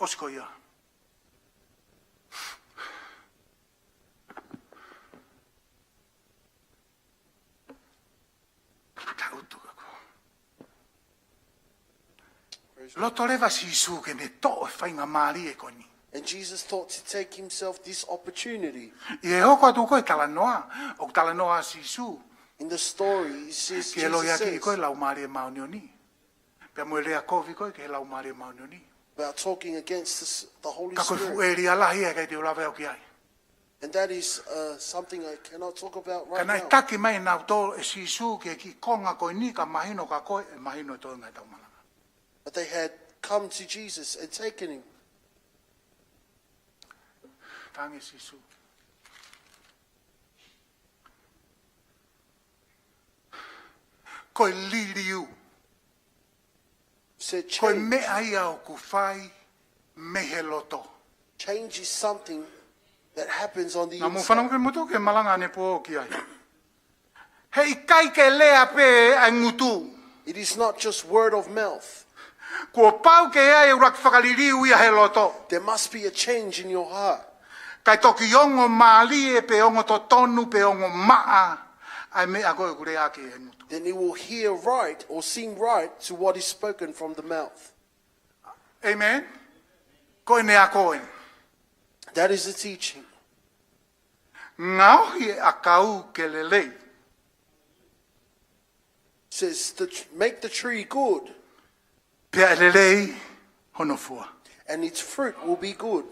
ʻOsi ko ia. Ka utu ka ko. Loto leva Sīsū ke ne toʻo e faingamālie ko eni. And Jesus thought to take himself this opportunity. ʻI he hoko atu ko e talanoa, ʻoku talanoa Sīsū. In the story, he says, Jesus says, ke lohiakiʻi ko e Laumālie Māʻoniʻoni. Pea mo e lea kovi ko ē ki he Laumālie Māʻoniʻoni. About talking against this, the Holy Spirit. Ka ko e fuʻu ʻēlia lahi ʻe ʻikai te u lava ʻo ki ai. And that is, uh, something I cannot talk about right now. Ka naʻe taki mai nautolu ʻe Sīsū ki he kiʻi konga ko eni ka mahino kia koe, ʻe mahino ʻe toe ngaahi tau malanga. But they had come to Jesus and taken him. Tangi Sīsū. Ko e liliu. Said change. Ko e meʻa ia ʻoku fai mei he loto. Change is something that happens on the inside. Naʻa mou fanongo ke moto ke malanga ʻanepō ki ai. He ʻikai ke lea pē ʻa e ngutu. It is not just word of mouth. Kuo pau ke ʻi ai e ʻuluaki fakaliliu ia he loto. There must be a change in your heart. Kae toki ongo mālie pe ongo totonu pe ongo maʻa ʻa e meʻa ko ē ʻoku lea ʻaki ʻe he ngutu. Then it will hear right or seem right to what is spoken from the mouth. Amen. Ko ʻene ako ē. That is the teaching. Ngaohi e ʻakau ke lelei. Says, the tr-, make the tree good. Pea ʻe lelei hono fua. And its fruit will be good.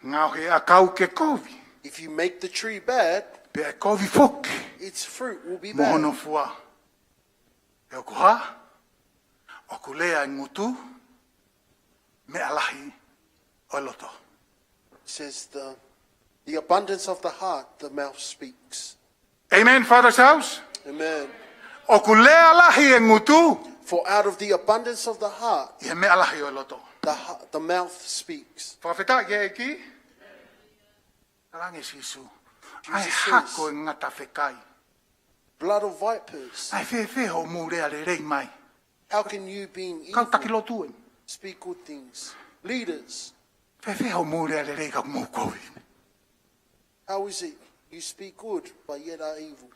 Ngaohi e ʻakau ke kovi. If you make the tree bad, pea ʻe kovi foki. Its fruit will be bad. Mo hono fua. He ʻoku hā? ʻOku lea e ngutu, meʻa lahi ʻo e loto. Says the, the abundance of the heart, the mouth speaks. Amen, Father's house? Amen. ʻOku lea lahi e ngutu. For out of the abundance of the heart, ʻi he meʻa lahi ʻo e loto. The hea-, the mouth speaks. Fakafetaʻi ki he ʻEiki. Talaange Sīsū. Jesus says, ʻa e hako e ngata fekai. Blood of vipers. ʻAi fēfē hoʻomou lea lelei mai? How can you, being evil, kau taki lotu ē, speak good things? Leaders, fēfē hoʻomou lea lelei ka ʻoku mou kovi? How is it you speak good but yet are evil?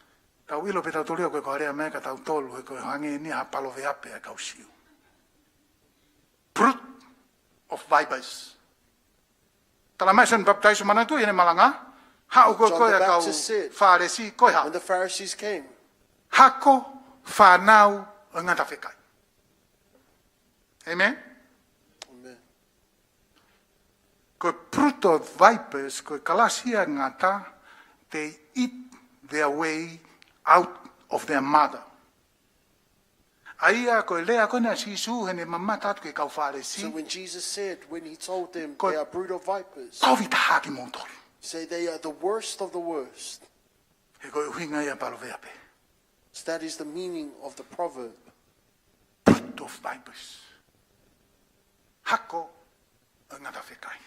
Tau ʻilo pē tautolu ia ko e ko e lea mai kia tautolu he ko e hangē ni ha paloveape ʻa e kau Siu. Brood of vipers. Tala mai Sione Papitaiso, manatu ʻi heʻene malanga, haʻu ko ē, John ko e the kau Baptist said, Fālesi, ko e hā? When the Pharisees came, hako fānau ʻo e ngata fekai. Amen? Amen. Ko e brood of vipers, ko e kalasi ʻa e ngata, they eat their way out of their mother. ʻA ia ko e lea ko ena ʻa Sīsū heʻene mamata atu ki he kau Fālesi, so when Jesus said, when he told them, ko e, they are brood of vipers, kovi taha kimoutolu, say they are the worst of the worst. He ko e ʻuhinga ia ʻa e paloveape. So that is the meaning of the proverb. Brood of vipers. Hako ʻo e ngata fekai.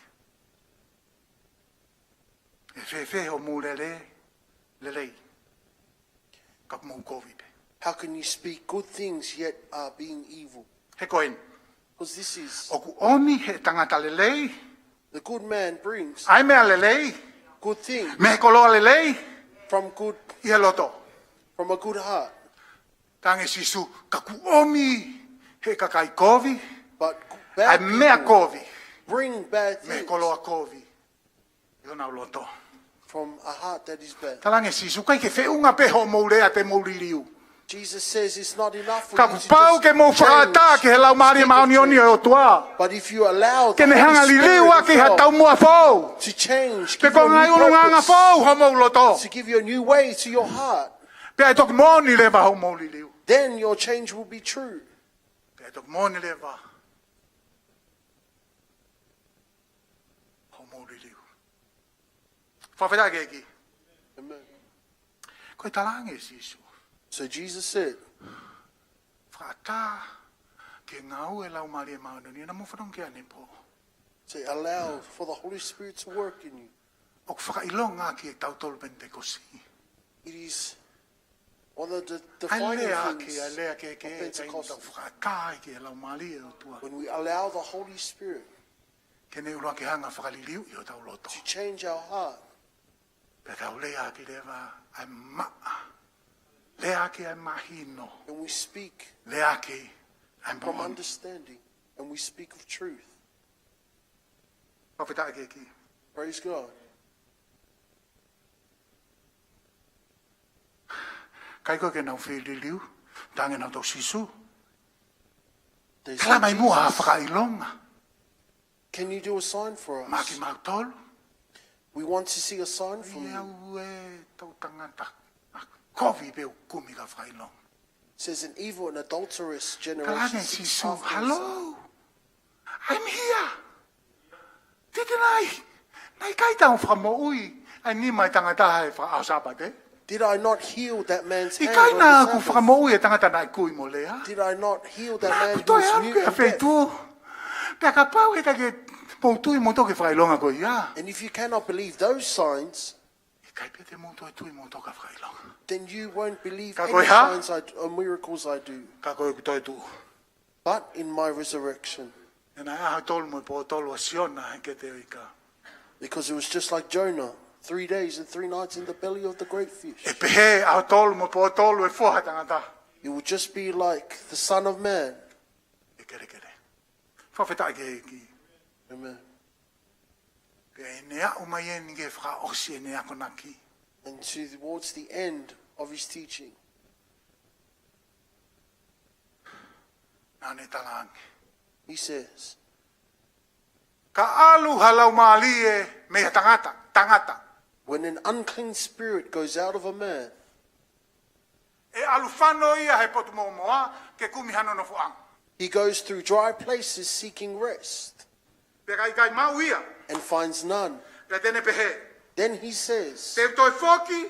ʻE fēfē hoʻomou lea lelei ka ʻoku mou kovi pē? How can you speak good things yet are being evil? He ko eni. 'Cause this is, ʻoku ʻomi he tangata lelei, the good man brings, ʻa e meʻa lelei, good thing, mei he koloa lelei, from good, ʻi he loto. From a good heart. Talaange Sīsū, ka ʻoku ʻomi he kakai kovi, but ʻa e bad meʻa people kovi, bring bad things, mei he koloa kovi, ʻi honau loto. From a heart that is bad. Talaange Sīsū, ʻikai ke feʻunga pē hoʻomou lea te mou liliu. Jesus says it's not enough for you to just change. Ka kuo pau ke mou fakaʻatā ki he Laumālie Māʻoniʻoni ʻo e ʻOtua. But if you allow the Holy Spirit of God to change, give you a new purpose, pe ko e ngaahi ʻulungaanga fou hoʻomou loto, to give you a new way to your heart, pea ʻe toki moʻoni leva hoʻomou liliu. Then your change will be true. Pea ʻe toki moʻoni leva hoʻomou liliu. Fakafetaʻi ki he ʻEiki. Amen. Ko e talaange ʻe Sīsū, so Jesus said, fakaʻatā ki he ngāue ʻa e Laumālie Māʻoniʻoni naʻa mou fanongo ki ai ʻanepō. Say, allow for the Holy Spirit to work in you. ʻOku fakaʻilonga ki he tautolu Penitekosi. It is one of the defining things of Pentecost. ʻA e lea ki, ʻa e lea ki he, ki he, ʻikai ke tau fakaʻatā ki he Laumālie ʻo e ʻOtua, when we allow the Holy Spirit ke ne ʻuluaki hanga ʻo fakaliliuʻi hotau loto, to change our heart. Pea tau lea ʻaki leva ʻa e maʻa. Lea ʻaki ʻa e mahino. And we speak, lea ʻaki ʻa e moʻoni, from understanding, and we speak of truth. Fakafetaʻi ki he ʻEiki. Praise God. ʻIkai ko ē ke nau fie liliu, talaange nautolu kia Sīsū, they say, tala mai muʻa ha fakaʻilonga. Can you do a sign for us? Maʻa kimautolu. We want to see a sign from you. ʻIo, ʻe toʻutangata kovi pē ʻoku kumi ki ha fakaʻilonga. Says an evil and adulterous generation seeks after a sign. Talaange Sīsū, hello, I'm here. Didn't I? Naʻe ʻikai te u fakamoʻui ʻa e nima ʻo e tangata he fakaʻaho Sāpate? Did I not heal that man's hand on the Sabbath? ʻIkai naʻa ku fakamoʻui e tangata naʻe kui mo lea? Did I not heal that man who was mute and deaf? Naʻa ku toe ʻalu ki ha feituʻu. Pea kapau ʻe ʻikai ke mou tui moutolu ki he fakaʻilonga ko ia, and if you cannot believe those signs, ʻikai pē te mou toe tui moutolu ki ha fakaʻilonga. Then you won't believe any signs I d-, or miracles I do. Ka ko e hā? Ka ko ʻeku toetuʻu. But in my resurrection. He naʻe ʻaho tolu mo e pō tolu ʻa Siona he kete ʻo e ika. Because it was just like Jonah, three days and three nights in the belly of the great fish. ʻE pehē ʻaho tolu mo e pō tolu ʻo e Foha ʻo e Tangata. It would just be like the Son of Man. ʻE kelekele. Fakafetaʻi ki he ʻEiki. Amen. Pea ʻi heʻene aʻu mai eni ki he fakaʻosi ʻene akonaki, and towards the end of his teaching, naʻa ne talaange, he says, ka ʻalu ha laumālie mei ha tangata, tangata, when an unclean spirit goes out of a man, ʻe ʻalu fano ia he potu mōmoa ke kumi hano nofoʻanga. He goes through dry places seeking rest. Pea ka ʻikai maʻu ia, and finds none. Pea te ne pehē, then he says, te u toe foki,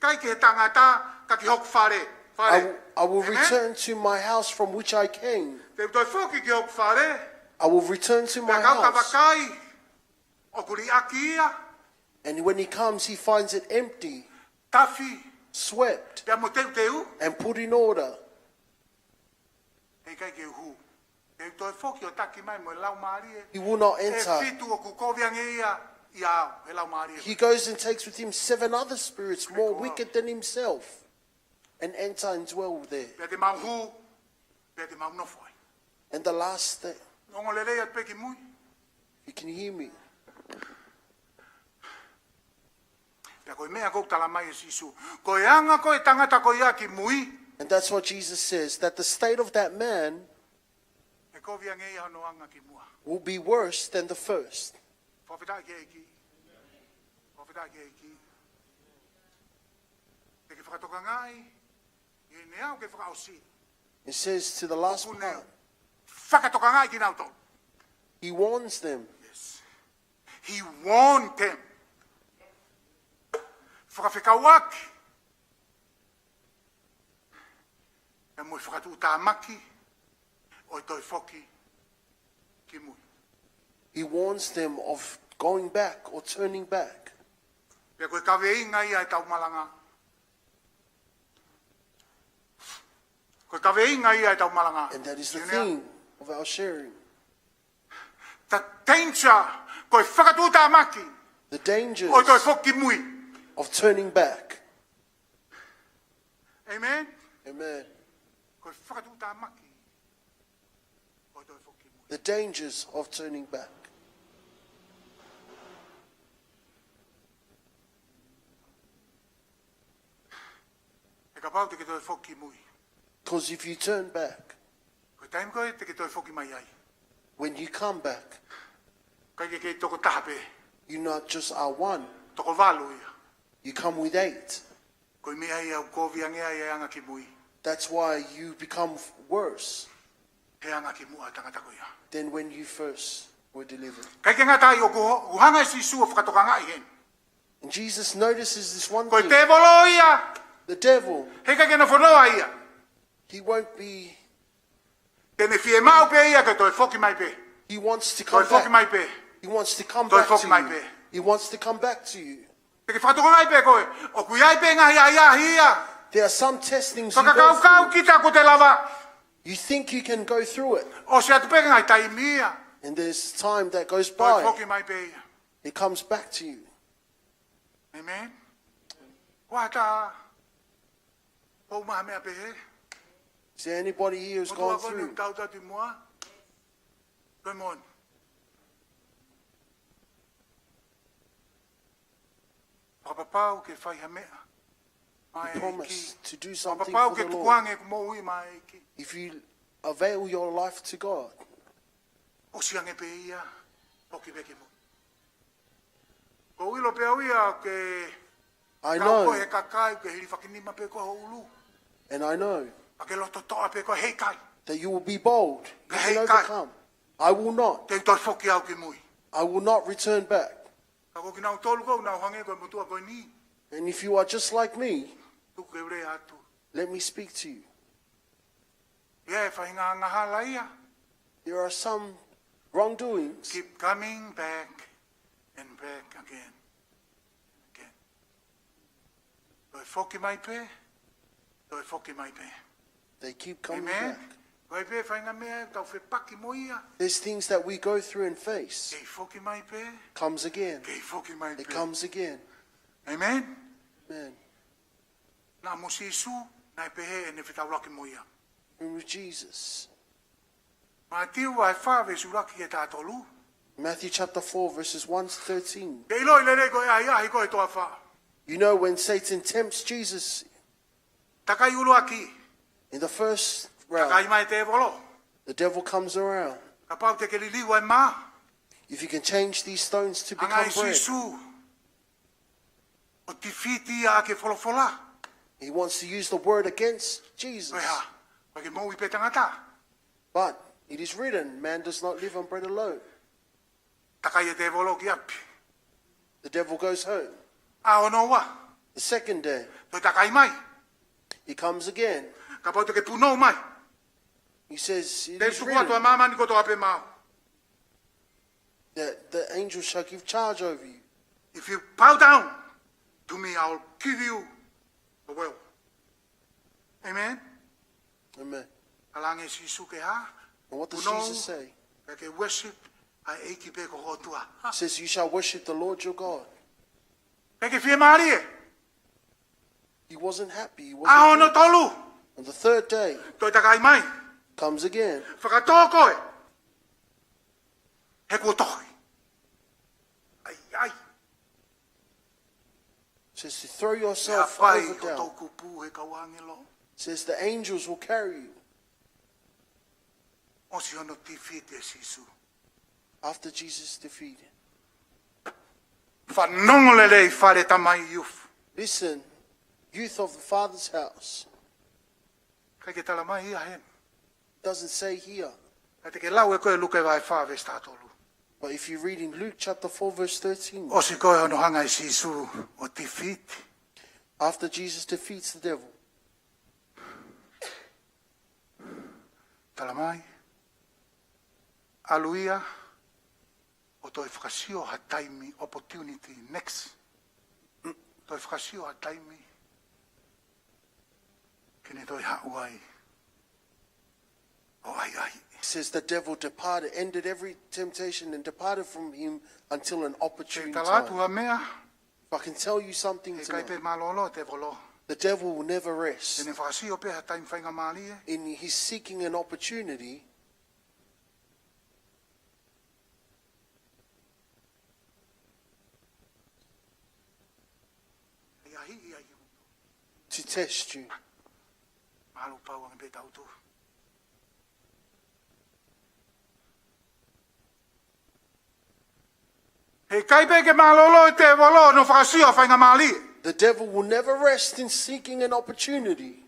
ʻikai ki he tangata, ka ki hoku fale. Fale. I w-, I will, amen, return to my house from which I came. Te u toe foki ki hoku fale. I will return to my house. Pea ka u vakai, ʻoku liʻaki ia. And when he comes, he finds it empty. Tafi. swept, pea mo teuteu, and put in order. ʻe ʻikai ke u hū. Te u toe foki ʻo taki mai mo e laumālie. He will not ʻE enter. fitu ʻoku kovi ange ia ʻiate au, he laumālie. He goes and takes with him seven other spirits more wicked than himself and enter and dwell there. Pea te mau hū, pea te mau nofo ai. And the last thing, Ongo lelei atu pē ki mui. you can hear me. Pea ko e meʻa ʻoku tala mai ʻe Sīsū, ko e anga ko ē ʻa e tangata ko ia ki mui, And that's what Jesus says, that the state of that man ʻe kovi ange ia hono anga ki muʻa. will be worse than the first. Fakafetaʻi ki he ʻEiki. Fakafetaʻi ki he ʻEiki. Te ke fakatokangaʻi, ʻi heʻene aʻu ki he fakaʻosi, It says to the last ʻoku ne part, fakatokangaʻi kinautolu. he warns them. Yes. He warned them. Fakafekauʻaki. Pea mo e fakatuʻutāmaki ʻo e toe foki ki mui. He warns them of going back or turning back. Pea ko e kaveinga ia ʻetau malanga. Ko e kaveinga ia ʻetau malanga. And that is the Sione au. Theme of our sharing. The danger, ko e fakatuʻutāmaki The dangers ʻo e toe foki ki mui. Of turning back. Amen. Amen. Ko e fakatuʻutāmaki ʻo e toe foki ki mui. The dangers of turning back. He kapau te ke toe foki ki mui, Because if you turn back, ko e taimi ko ē te ke toe foki mai ai, when you come back, ʻikai ke ke toko taha pē, you not just are one, toko valu ia. you come with eight. Ko e meʻa ia ʻoku kovi ange ai e anga ki mui, That's why you become worse he anga ki muʻa ʻa e tangata ko ia. Than when you first were delivered. ʻIkai ke ngata ai, ʻoku ʻoku hanga ʻe Sīsū ʻo fakatokangaʻi heni, And Jesus notices this one ko e thing. Tēvolo ia, The devil, heʻikai ke nofo noa ia. He won't be, Te ne fiemaʻu pē ia ke toe foki mai pē. he wants to Toe come foki mai back. Pē. He wants to come Toe back to foki mai you. Pē. He wants to come back to you. Te ke fakatokangaʻi pē koe, ʻoku ʻi ai pē ngaahi ʻahiʻahi ia. There are some testings you go Fakakaukau through. Kita kuo te lava. You think you can go through it. ʻOsi atu pē ngaahi taimi ia. And there's time that goes Toe by. Foki mai pē ia. It comes back to you. Amen. Kuo ʻatā, pou maha meʻa pehē. Is there anybody here who's Motuʻa gone ko eni through? Tautau ki muʻa. Come on. Fakapapau ke fai ha meʻa. Maʻa e ʻEiki. You promise to do something Fakapapau for ke the tuku Lord. Ange ʻeku moʻui maʻa e ʻEiki. If you avail your life to God, ʻOsi ange pē ia, foki pē ki mui. Ko u ʻilo pē au ia ke I kau koe know, he kakai, ke hilifakinima pē koe ho ʻulu. And I know ʻA ke loto toʻa pē koe heʻikai. That you will be bold. You Hey, can kai. Overcome. I will not. Te u toe foki au ki mui. I will not return back. Ka ko kinautolu ʻoku nau hangē ko e motuʻa ko eni. And if you are just like me, Tuku ke u lea atu. Let me speak to you. Ia e faʻahinga angahala ia. There are some wrongdoings. Keep coming back and back again. Again. Toe foki mai pē. Toe foki mai pē. They keep coming Amen. Back. Ko e pē faʻahinga meʻa ʻoku tau fepaki mo ia. There's things that we go through and face. Kei foki mai pē. Comes again. Kei foki mai It pē. Comes again. Amen. Amen. Naʻa mo Sīsū, naʻe pehē ʻene fetaulaki mo ia. Remember Jesus. Mātiu vahe fā veesi ʻuluaki ki he taha tolu. Matthew chapter four, verses one to thirteen. Ke ʻiloʻi lelei ko e ʻahiʻahi ko e toafa. You know, when Satan tempts Jesus Takai ʻuluaki. In the first Takai round, mai tēvolo. The devil comes around. Kapau te ke liliu ʻa e mā. If you can change these stones to Hanga become ʻe bread, Sīsū ʻo tifiti ia ʻaki e folofola. He wants to use the word against Jesus. Ko e hā? Ko e ke moʻui pē tangata. But it is written, man does not live on bread alone. Takai e tēvolo ki ʻapi. The devil goes home. ʻAho hono ua. The second day, Toe takai mai. He comes again. Kapau te ke punou mai. He says, it Te is tuku atu ʻa written māmani kotoa pē maʻau. That the angel shall give charge over you. If you bow down to me, I will give you the Well. Amen. Amen. Talaange Sīsū ke hā? And what does Kunou, Jesus say? Ke ke worship ʻa e ʻEiki pē ko ho ʻOtua. He says, "You shall worship the Lord your God." Ke ke fiemālie. He wasn't happy. He ʻAho hono wasn't pleased. Tolu. On the third day, Toe takai mai. Comes again. Fakatō koe. He kuo tohi. ʻAi, ʻai. Says to throw Ia yourself fai over ko down. Toku pū he kau ʻāngelo. Says the angels will carry you. ʻOsi hono defeat ʻe Sīsū. After Jesus defeated. Fanongo lelei fale tamai youth. Listen, youth of the Father's house. ʻIkai ke tala mai ia heni. Doesn't say here. Ka te ke lau ʻe koe Luke vahe fā veesi taha tolu. But if you read in Luke chapter four, verse thirteen, ʻOsi ko hono hanga ʻe Sīsū ʻo defeat. After Jesus defeats the devil, Tala mai. ʻAlu ia ʻo toe fakasio ha taimi, opportunity next. Toe fakasio ha taimi. Ke ne toe haʻu ai ʻo ʻahiʻahiʻi. Says the devil departed, ended every temptation and departed from him until an Ke opportune tala atu time. Ha meʻa, If I can tell you something ʻikai pē tonight, mālōlō ʻa e tēvolo. The devil will never Te rest. Ne fakasio pē ha taimi faingamālie. In his seeking an opportunity, ʻAhiʻahiʻi ai. To test you. Mālō pau ange pē tautu. He ʻikai pē ke mālōlō ʻa e tēvolo ʻi hono fakasio ha faingamālie. The devil will never rest in seeking an opportunity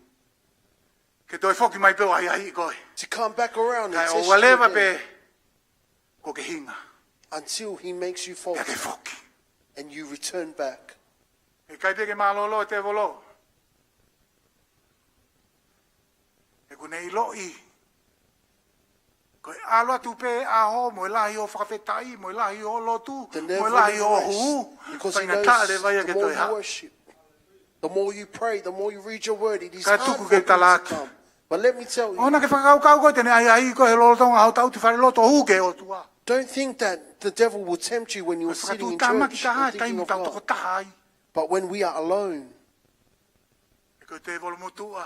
Ke toe foki mai pē ʻo ʻahiʻahiʻi koe. To come back around and Kae test ʻoua leva you pē again ko ke hinga. Until he makes you falter. Pea ke foki. And you return back. He ʻikai pē ke mālōlō ʻa e tēvolo. He ʻoku ne ʻiloʻi ko e ʻalu atu pē ʻaho, mo e lahi ʻo e fakafetaʻi, mo e lahi ʻo e lotu, The mo e devil lahi ʻo e never huhu, rests because he faingataʻa knows leva ia ke the more toe you haʻu. Worship, the more you pray, the more you read your word, it is Ka hard tuku for ke tala him to atu. Come. But let me tell you, ʻOua naʻa ke fakakaukau ko ē te ne ʻahiʻahiʻi koe he lolotonga hoʻo tauti falelotu ʻo hū ki he ʻOtua. Don't think that the devil will tempt you when you're sitting in Fakatuʻutāmaki church taha and e taimi thinking of tau God. Tokotaha ai. But when we are alone, Ko e tēvolo motuʻa,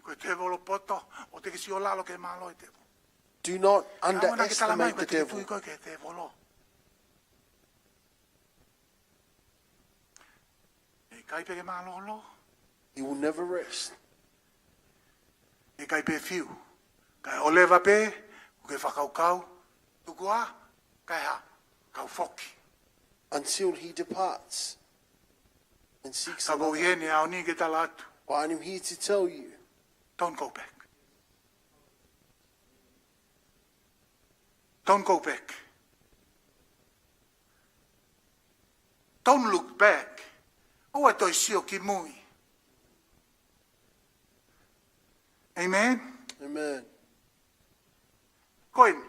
ko e tēvolo poto, ʻoua te ke sio lalo ki he mālō ʻo e tēvolo. Do not ʻOua naʻa ke tala mai underestimate ko the e te ke tui devil. Koe ki he tēvolo. He ʻikai pē ke mālōlō. He will never rest. He ʻikai pē fiu. Kae ʻoua leva pē, ʻoku ke fakakaukau, tuku ā, kae hā, kau foki. Until he departs and seeks Ka ko another. Ia ne ʻaho ni ke tala atu. But I'm here to tell you, Don't go back. Don't go back. Don't look back. ʻOua toe sio ki mui. Amen. Amen. Ko eni.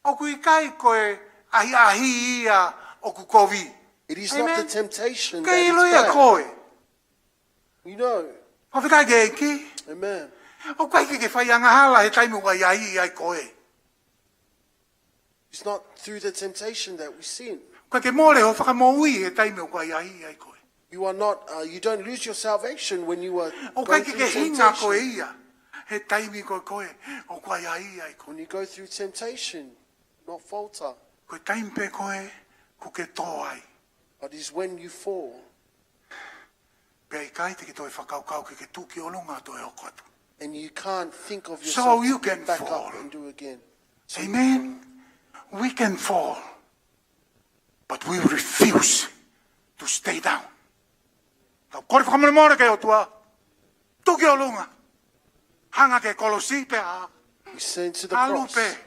ʻOku ʻikai ko e ʻahiʻahiʻi ia ʻoku kovi. It is not the Amen. temptation Ke that ʻilo is ia bad. Koe. You know. Fakafetaʻi ki he ʻEiki. Amen. ʻOku ʻikai ke ke fai angahala he taimi ʻoku ʻahiʻahiʻi ai koe. It's not through the temptation that we sin. ʻOku ʻikai ke mole hoʻo fakamoʻui he taimi ʻoku ʻahiʻahiʻi ai koe. You are not. Uh, you don't lose your salvation when you are ʻOku ʻikai going ke through ke hinga koe temptation. Ia he taimi ko ē ʻoku ʻahiʻahiʻi ai koe. When you go through temptation, not falter. Ko e taimi pē ko ē ʻoku ke tō ai. But is when you fall Pea ʻikai te ke toe fakakaukau ke ke tuʻu ki ʻolunga ʻo toe hoko atu. And you can't think of So yourself you to get can back fall. Up and do again. So you Amen. We can fall, but we refuse to stay down. Tau kole fakamolemole ki he ʻOtua. Tuʻu ki ʻolunga. Hanga ki he kolosi pea We send to the ʻalu cross pē.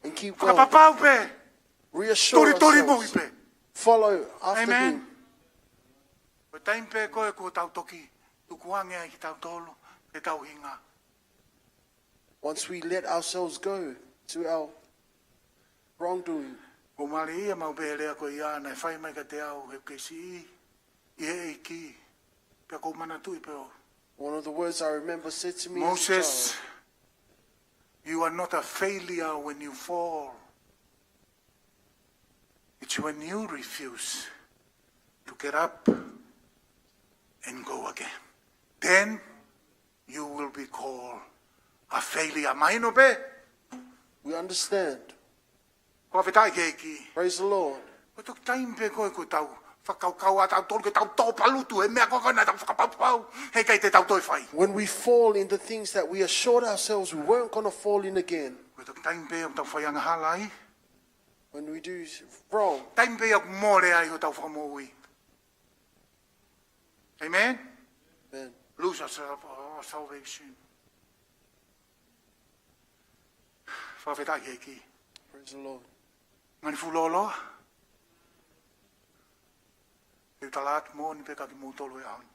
And keep going. Fakapapau pē. Reassure Tulituli ourselves. Muʻi pē. Follow after Amen. Him. Ko e taimi pē ko ē ʻoku tau toki tukuange ai kitautolu ke tau hinga. Once we let ourselves go to our wrongdoing, ʻOku mālie ia maʻu pē he lea ko ia naʻe fai mai kiate au he kesi ʻi he ʻEiki. Pea ʻoku ou manatuʻi pē ʻo One of the words I remember said to me as a Moses, child, you are not a failure when you fall. It's when you refuse to get up and go again. Then you will be called a failure. Mahino pē? We understand. Fakafetaʻi ki he ʻEiki. Praise the Lord. Ko e toki taimi pē ko ē ko ʻetau fakakaukau ʻa tautolu ke tau tō palutu he meʻa ko ē naʻa tau fakapaupau, heʻikai te tau toe fai. When we fall in the things that we assured ourselves we weren't gonna fall in again. Ko e toki taimi pē ʻoku tau fai angahala ai. When we do wrong. Taimi pē ʻoku mole ai hotau fakamoʻui. Amen? Amen. Lose our sal-, our salvation. Fakafetaʻi ki he ʻEiki. Praise the Lord. Ngali fuoloa. Te u tala atu moʻoni pē kia kimoutolu he ʻaho ni.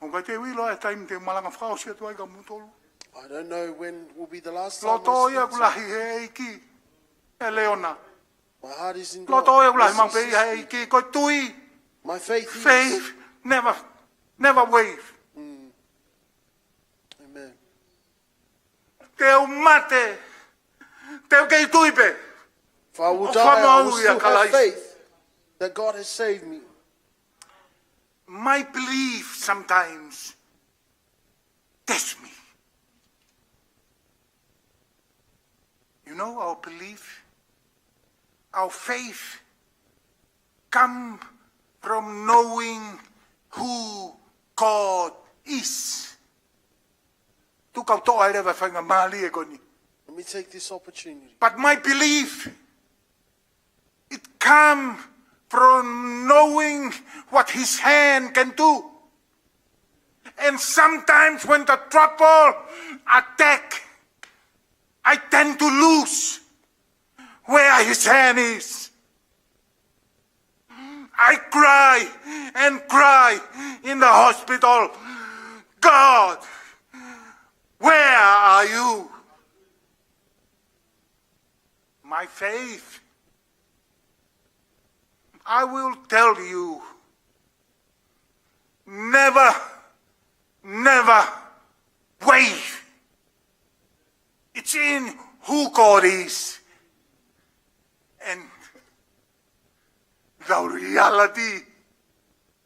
ʻOku ʻikai te u ʻilo e taimi te u malanga fakaʻosi atu ai kia moutolu. I don't know when will be the last time I speak to you. Loto ia ʻoku lahi he ʻEiki. ʻE Leona. My heart is in God. Loto ia ʻoku lahi maʻu pē ia he ʻEiki. Ko e tui. My faith is. Faith never, never wave. Mm. Amen. Te u mate, te u kei tui pē. If I will die, I will still have faith that God has saved me. My belief sometimes tests me. You know, our belief, our faith come from knowing who God is. Tuku au ʻo toʻo ai leva e faingamālie ko eni. Let me take this opportunity. But my belief, it come from knowing what his hand can do. And sometimes when the trouble attack, I tend to lose where his hand is. I cry and cry in the hospital, "God, where are you?" My faith, I will tell you, never, never wave. It's in who God is and the reality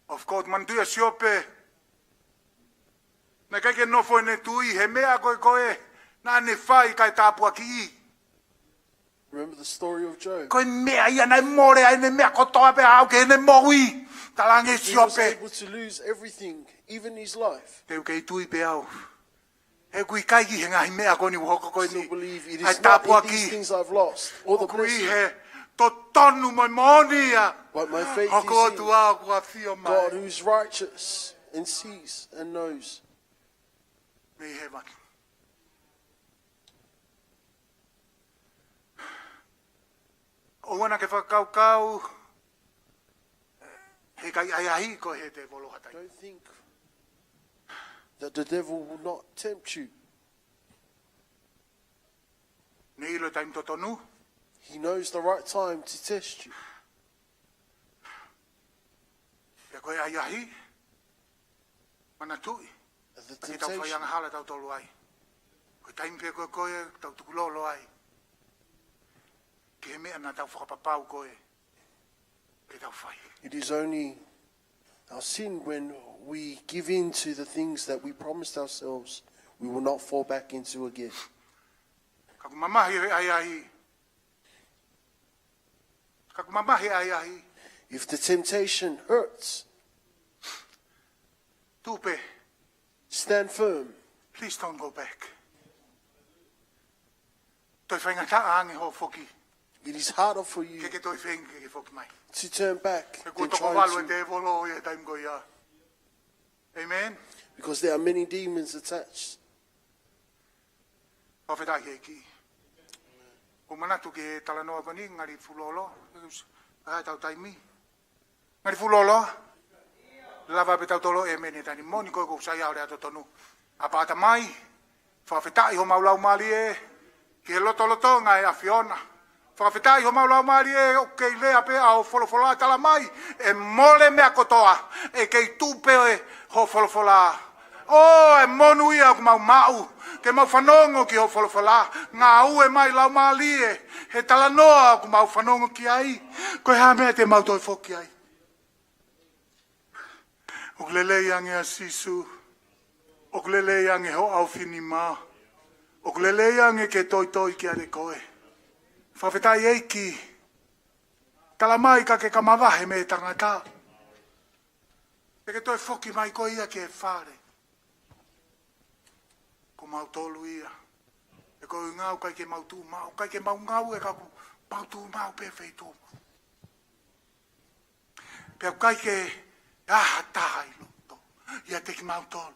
of God. Manatuʻi ʻa Siope. Naʻe ʻikai ke nofo ʻene tui he meʻa ko ē ko ē naʻa ne fai kae tāpuakiʻi. Remember the story of Job. Ko e meʻa ia naʻe mole ai ʻene meʻa kotoa pea aʻu ki heʻene moʻui. Talaange ʻe Siope. He was able to lose everything, even his life. Te u kei tui pē au. He ʻoku ʻikai ki he ngaahi meʻa ko eni ʻoku hoko ko eni. Still believe it is not in these things I've lost, all the blessings. ʻA ia ko e tui he totonu mo e moʻoni ia. But my faith is in God who is righteous and sees and knows. Hoko atu ʻa e ʻOtua ʻoku ʻafio mai mei heaven. ʻOua naʻa ke fakakaukau he ʻikai ʻahiʻahiʻi koe ʻe he tēvolo ha taimi. Don't think that the devil will not tempt you. Ne ʻilo e taimi totonu. He knows the right time to test you. Pea ko e ʻahiʻahi, manatuʻi, ʻoku tau fai angahala tautolu ai. Ko e taimi pē ko ē ko ē tau tukulolo ai ki he meʻa naʻa tau fakapapau ko ē ke tau fai. It is only our sin when we give in to the things that we promised ourselves we will not fall back into again. Ka ʻoku mamahi e ʻahiʻahi. Ka ʻoku mamahi e ʻahiʻahi. If the temptation hurts, tuʻu pē. Stand firm. Please don't go back. Toe faingataʻa ange hoʻo foki. It is harder for you to turn back than trying to. He kuo toko valu e tēvolo ia he taimi ko ia. Amen. Because there are many demons attached. Fakafetaʻi ki he ʻEiki. ʻOku ou manatu ki he talanoa ko eni, ngali fuoloa. Ka ʻi heʻetau taimi. Ngali fuoloa. Lava pē tautolu ʻo ʻēmeni he taimi ni. Moʻoni ko ē ʻoku sai ʻa e lea totonu. ʻApā Tamai, fakafetaʻi homau laumālie ki he lotolotonga ʻo e ʻAfiona. Fakafetaʻi, homau laumālie ʻoku kei lea pē ʻa hoʻo folofola, talamai ʻe mole meʻa kotoa, ʻe kei tuʻu pē hoʻo folofola. ʻOku monūʻia ʻoku mau maʻu ke mau fanongo ki hoʻo folofola. Ngāue mai Laumālie he talanoa ʻoku mau fanongo ki ai. Ko e hā e meʻa te mau toe foki ai? ʻOku lelei ange ʻa Sīsū. ʻOku lelei ange hoʻo ʻaofinima. ʻOku lelei ange ke toitoi kiate koe. Fakafetaʻi ʻEiki. Talamai ka ke ka mavahe mei he tangata, te ke toe foki mai koe ia ki he fale. Ko mautolu ia. He ko e ʻuhinga ʻoku ʻikai ke mau tuʻu maʻu, ʻikai ke mau ngāue ka ʻoku mau tuʻu maʻu pē feituʻu. Pea ʻoku ʻikai ke ʻi ai ha taha ʻi loto ʻiate kimautolu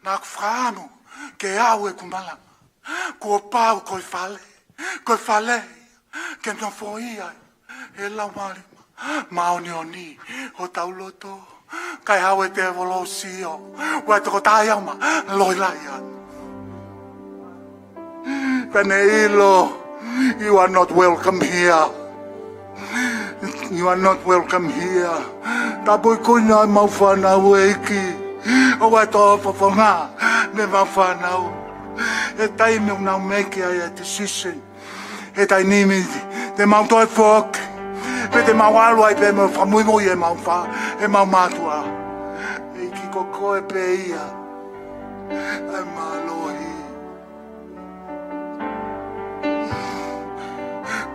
naʻa ku fakaʻamu ke aʻu ʻeku malanga. Kuo pau ko e fale, ko e fale ke nofo ai ʻa e Laumālie Māʻoniʻoni ʻi hotau loto. Kae haʻu e tēvolo ʻo sio, ʻoua ʻe tokotaha ia ʻo ma loi laʻi atu. Pea ne ʻilo, you are not welcome here. You are not welcome here. Tāpuekina ʻemau fānau, ʻEiki. ʻOua ʻe toe fofonga mei heʻemau fānau he taimi ʻoku nau make ai ʻa e decision. He taimi te mau toe foki, pe te mau ʻalu ai pē mo e fakamuimui ʻemau fā, ʻemau mātuʻa. ʻEiki, ko koe pē ia ʻa e mālohi.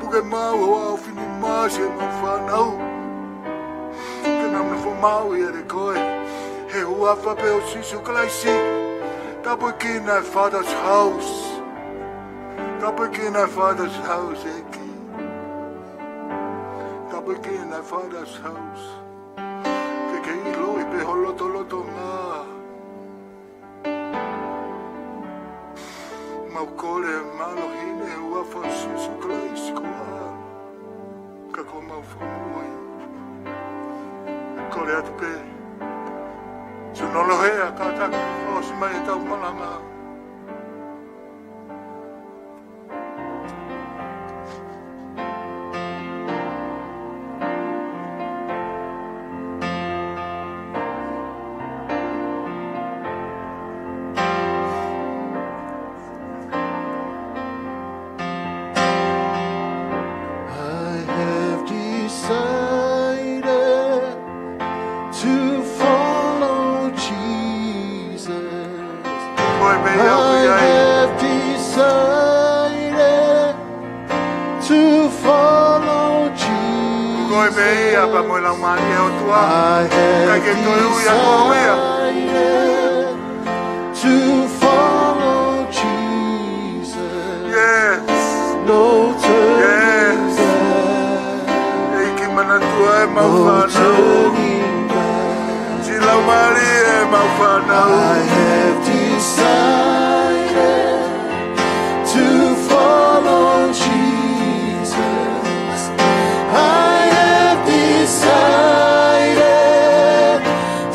Puke maʻu hoʻo ʻaofinima siʻemau fānau ke nau nofo maʻu ʻiate koe. He huafa pē ʻo Sīsū Kalaisi. Tāpuekina e Father's House. Tāpuekina e Father's House, ʻEiki. Tāpuekina e Father's House. Ke ke ʻiloʻi pē ho lotolotonga. Mau kole mālohi ni he huafa ʻo Sīsū Kalaisi ko e ʻAlo, ka ko homau Fakamoʻui. Kole atu pē, Sūnolo, he ʻa kātaki ʻosi mai ʻetau malanga. I have decided to follow Jesus. Ko koe pē ia ʻoku ʻi ai. I have decided to follow Jesus. Ko koe pē ia pea mo e Laumālie ʻo e ʻOtua. I have decided to follow Jesus. Yes. No turning back. ʻEiki, manatua ʻemau fānau. Siʻi Laumālie ʻemau fānau. I have decided to follow Jesus. I have decided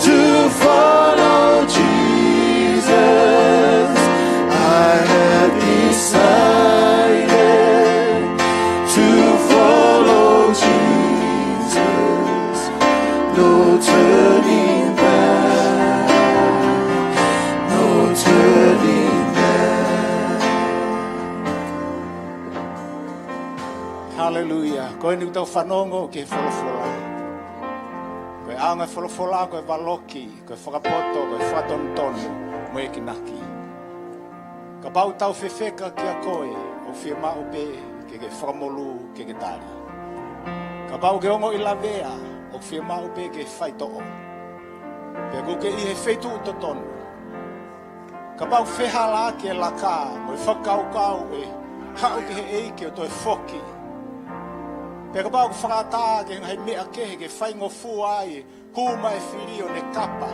to follow Jesus. I have decided to follow Jesus. No turning back. No turning back. Haleluia. Ko eni ʻoku tau fanongo ki he folofola. Ko e ʻaonga e folofola ko e valoki, ko e fakapoto, ko e fakatonutonu mo e enginaki. Kapau ʻoku tau fefeka kiate koe, ʻoku fiemaʻu pē ke ke fakamolū, ke ke tali. Kapau ʻoku ke ongoʻi lavea, ʻoku fiemaʻu pē ke faitoʻo. Pea ʻoku ke ʻi he feituʻu totonu. Kapau ʻoku fehālaaki e laka mo e fakakaukau ʻe haʻu ki he ʻEiki ʻo toe foki, pea kapau ʻoku fakaʻatā ki he ngaahi meʻa kehe ke faingofua ai, hū mai e fili ʻo ne kapa,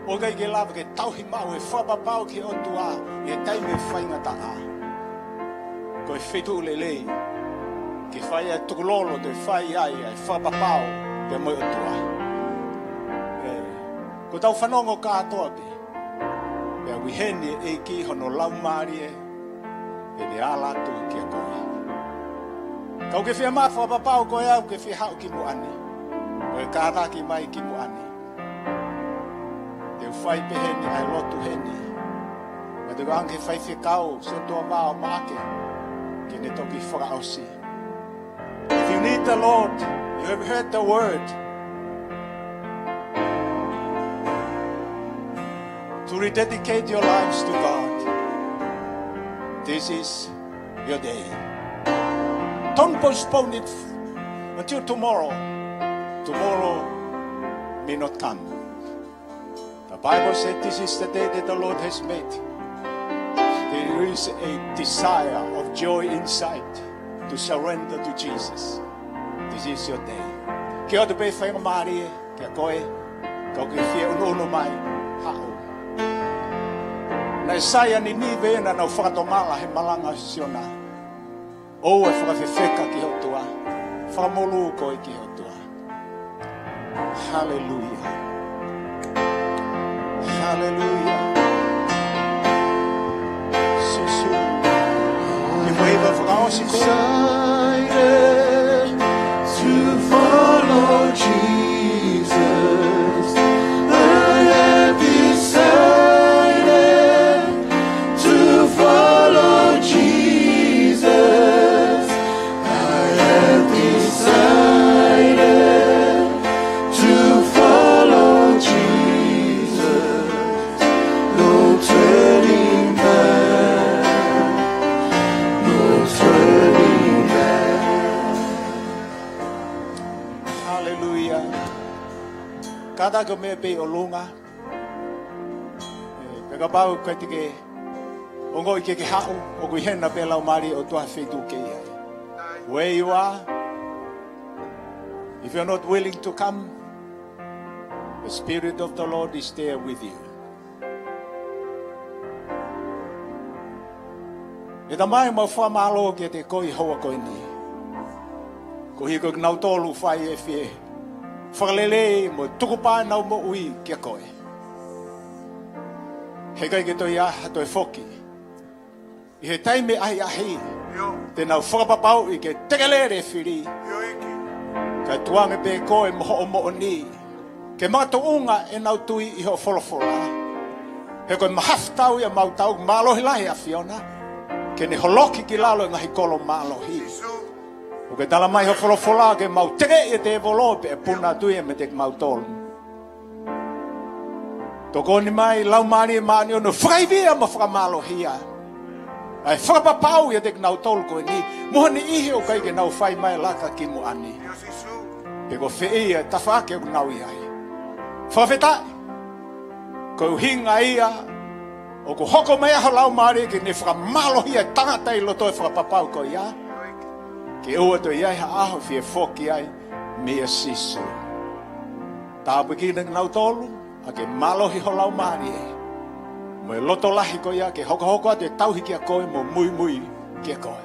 ʻoku ʻikai ke lava ke tauhi maʻu e fakapapau ki he ʻOtua ʻi he taimi ʻo e faingataʻa, ko e feituʻu lelei ke fai ai e tukulolo, ke fai ai ʻa e fakapapau pea mo e ʻOtua. ʻE, ʻoku tau fanongo kātoa pē. Pea ʻoku ʻi heni e ʻEiki, hono Laumālie, ʻe ne ala atu kiate koe. Ka ʻoku ke fie maʻu fakapapau ko e ʻoku ke fie haʻu ki muʻa ni, ʻo e kātaki mai ki muʻa ni. Te u fai pē heni ʻa e lotu heni. Mo e tuku ange ki he faifekau, Siaosi Tuʻavā ʻo Maʻake, ke ne toki fakaʻosi. If you need the Lord, you have heard the word, to rededicate your lives to God, this is your day. Don't postpone it until tomorrow. Tomorrow may not come. The Bible said this is the day that the Lord has made. There is a desire of joy inside to surrender to Jesus. This is your day. Ke ʻoatu pē faingamālie kia koe, ka ʻoku ke fie ʻunuʻunu mai, haʻu. Naʻe sai ʻa Ninive naʻa nau fakatomala he malanga ʻa Siona. ʻOua ʻe fakafefeka ki ho ʻOtua. Fakamolū koe ki ho ʻOtua. Haleluia. Haleluia. Sīsū. Ke fai ha fakaʻosi ko e decided to follow Jesus. I have decided to follow Jesus. I have decided to follow Jesus. No turning back. No turning back. Haleluia. Kātaki ʻo meʻa pē ʻi ʻolunga. ʻE, pea kapau ʻoku ʻikai te ke ongoʻi ke ke haʻu, ʻoku ʻi hena pē Laumālie ʻo e ʻOtua he feituʻu ʻoku ke ʻi ai. Where you are, if you're not willing to come, the Spirit of the Lord is there with you. ʻE Tamai, mau fakamālō kiate koe ʻi he houa ko eni. Koeʻuhi ko kinautolu ʻoku fai e fie fakalelei mo tukupā ʻenau moʻui kia koe. He ʻikai ke toe ʻi ai ha toe foki. ʻI he taimi ʻahiʻahi, te nau fakapapauʻi ke tekelele e fili. Kae tukuange pē koe mo hoʻo moʻoni ke makatuʻunga ʻenau tui ʻi hoʻo folofola. He ko e mahafu tau ia mautolu, mālohi lahi ʻa e ʻAfiona, ke ne holoki ki lalo e ngaahi kolo mālohi. ʻOku ke tala mai hoʻo folofola ke mau tekeʻi e tēvolo pea ʻe puna atu ia meiate kimautolu. Tokoni mai Laumālie Māʻoniʻoni ʻo fakaivia mo fakamālohia ʻa e fakapapau ʻiate kinautolu ko eni, mo ha niʻihi ʻoku ʻikai ke nau fai mai laka ki muʻa ni. Pe ko fē ia e tafaʻaki ʻoku nau ʻi ai. Fakafetaʻi. Ko e ʻuhinga ia ʻoku hoko mai ai ho Laumālie ke ne fakamālohia e tangata ʻi loto e fakapapau ko ia. Ke ʻoua toe ʻi ai ha ʻaho fie foki ai meia Sīsū. Tāpuekina kinautolu ʻaki e mālohi ho Laumālie mo e loto lahi ko ia ke hokohoko atu e tauhi kia koe mo muimui kia koe.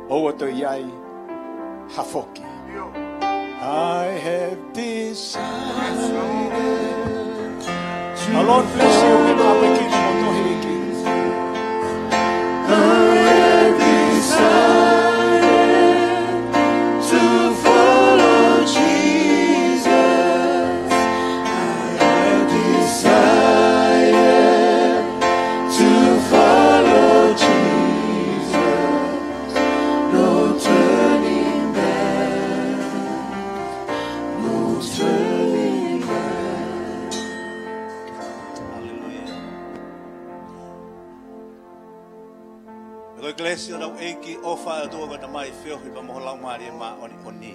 ʻOua toe ʻi ai ha foki. I have decided. The Lord bless you. Tāpuekina kimoutolu he ʻEiki. I have decided to follow Jesus. I have decided to follow Jesus. No turning back. No turning back. Haleluia. Ko e kelesi ʻa hotau ʻEiki, ʻofa ʻa e ʻOtua ko e Tamai, feohi pea mo e Laumālie Māʻoniʻoni.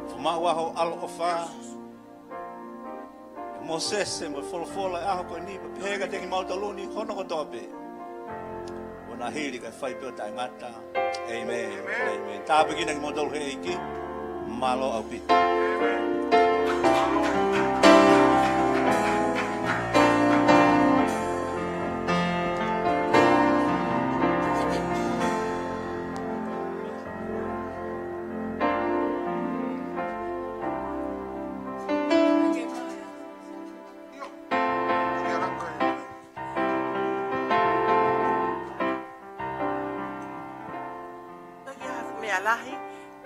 Fakamaʻu ʻa hoʻo ʻaloʻofa ʻia Mōsese mo e folofola ʻo e ʻaho ko eni, pea pehē kiate kimautolu ni hono kotoa pē, ʻo na hili kae fai pē ʻo taʻengata. ʻĒmeni. ʻĒmeni. Tāpuekina kimoutolu he ʻEiki. Mālō ʻaupito. Ia lahi,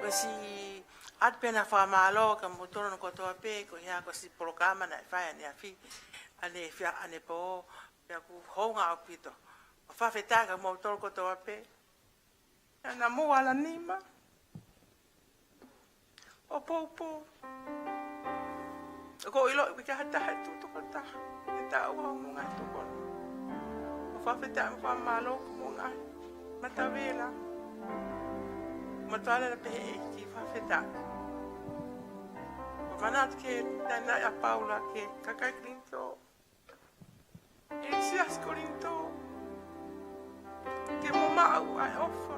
ko siʻi ʻatu pē ʻa e fakamālō kia moutolu kotoa pē, ko e hā ko siʻi polokalama naʻe fai ʻaneafi, ʻanefia, ʻanepō, pea ʻoku hounga ʻaupito. ʻOku fakafetaʻi kia moutolu kotoa pē. ʻAna mo ala nima. ʻO poupou. ʻOku ou ʻiloʻi ʻoku ʻikai ha taha ʻe tuʻu tokotaha ʻi he taʻu ʻa hoʻomou ngaahi tokoni. ʻOku ou fakafetaʻi mo fakamālō ki hoʻomou ngaahi matavela. Matuala la pehē ʻEiki fakafetaʻi. ʻOku ou manatu ki he taʻu naʻe ʻa Paula ki he kakai Kolinitō. ʻI he siasi Kolinitō. Ke mo maʻu ʻa e ʻofa.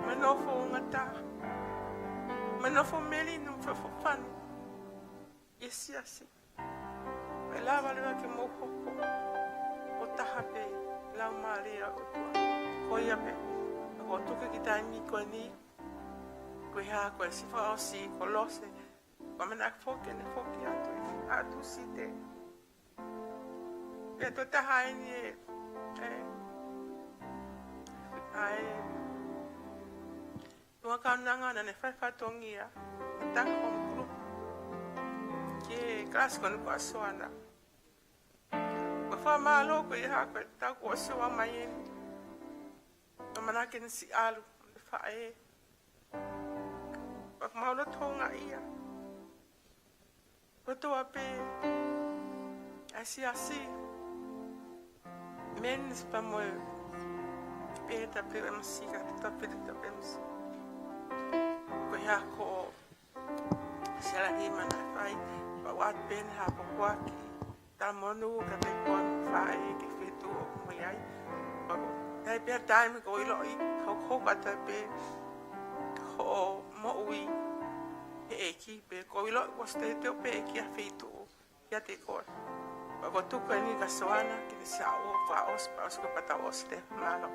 Mo e nofo ongata. Mo e nofo melino mo fefofani. ʻI he siasi. ʻE lava leva ke mo hoko. ʻO taha pē, Laumālie ʻo e ʻOtua. Ko ia pē. ʻOku ou tuku ki he taimi ko eni. Ko e hā ko e siʻi fakaʻosi, Kolose. Ko e meʻa naʻe foki, ne foki atu, atu site. Pea toe taha eni ē, ē, ʻa e, tuʻa kaunanga naʻa ne fai fatongia, ʻa e home group. Ki he kalasi ko eni ko ʻa Soana. Ko e fakamālō ko ia ko e taʻu kuo ʻosi ua mai eni. ʻAmanaki ne siʻi ʻalu, ne faʻē. Pea mau loto houngaʻia. Kotoa pē ʻa e siasi. Men's pea mo e pē W M C ka te tau pē te W M C. Ko ia ko Sela ni mana fai, pea ʻoatu pē ʻene hā pokuaki. Talamonū ka te koa mo faʻē ke fetuʻu mo i ai. Pea ko, ʻi ai pē taimi ʻoku ou ʻiloʻi, hokohoko atu pē hoʻo moʻui he ʻEiki pea ʻoku ou ʻiloʻi ʻoku ʻosi teuteu pē ʻEiki ʻa e feituʻu kiate koe. Pea ʻoku ou tuku eni kia Soana, ke ne siʻi ʻoatu fakaʻosi, pea ʻosi ko e pata ʻosi te mālō.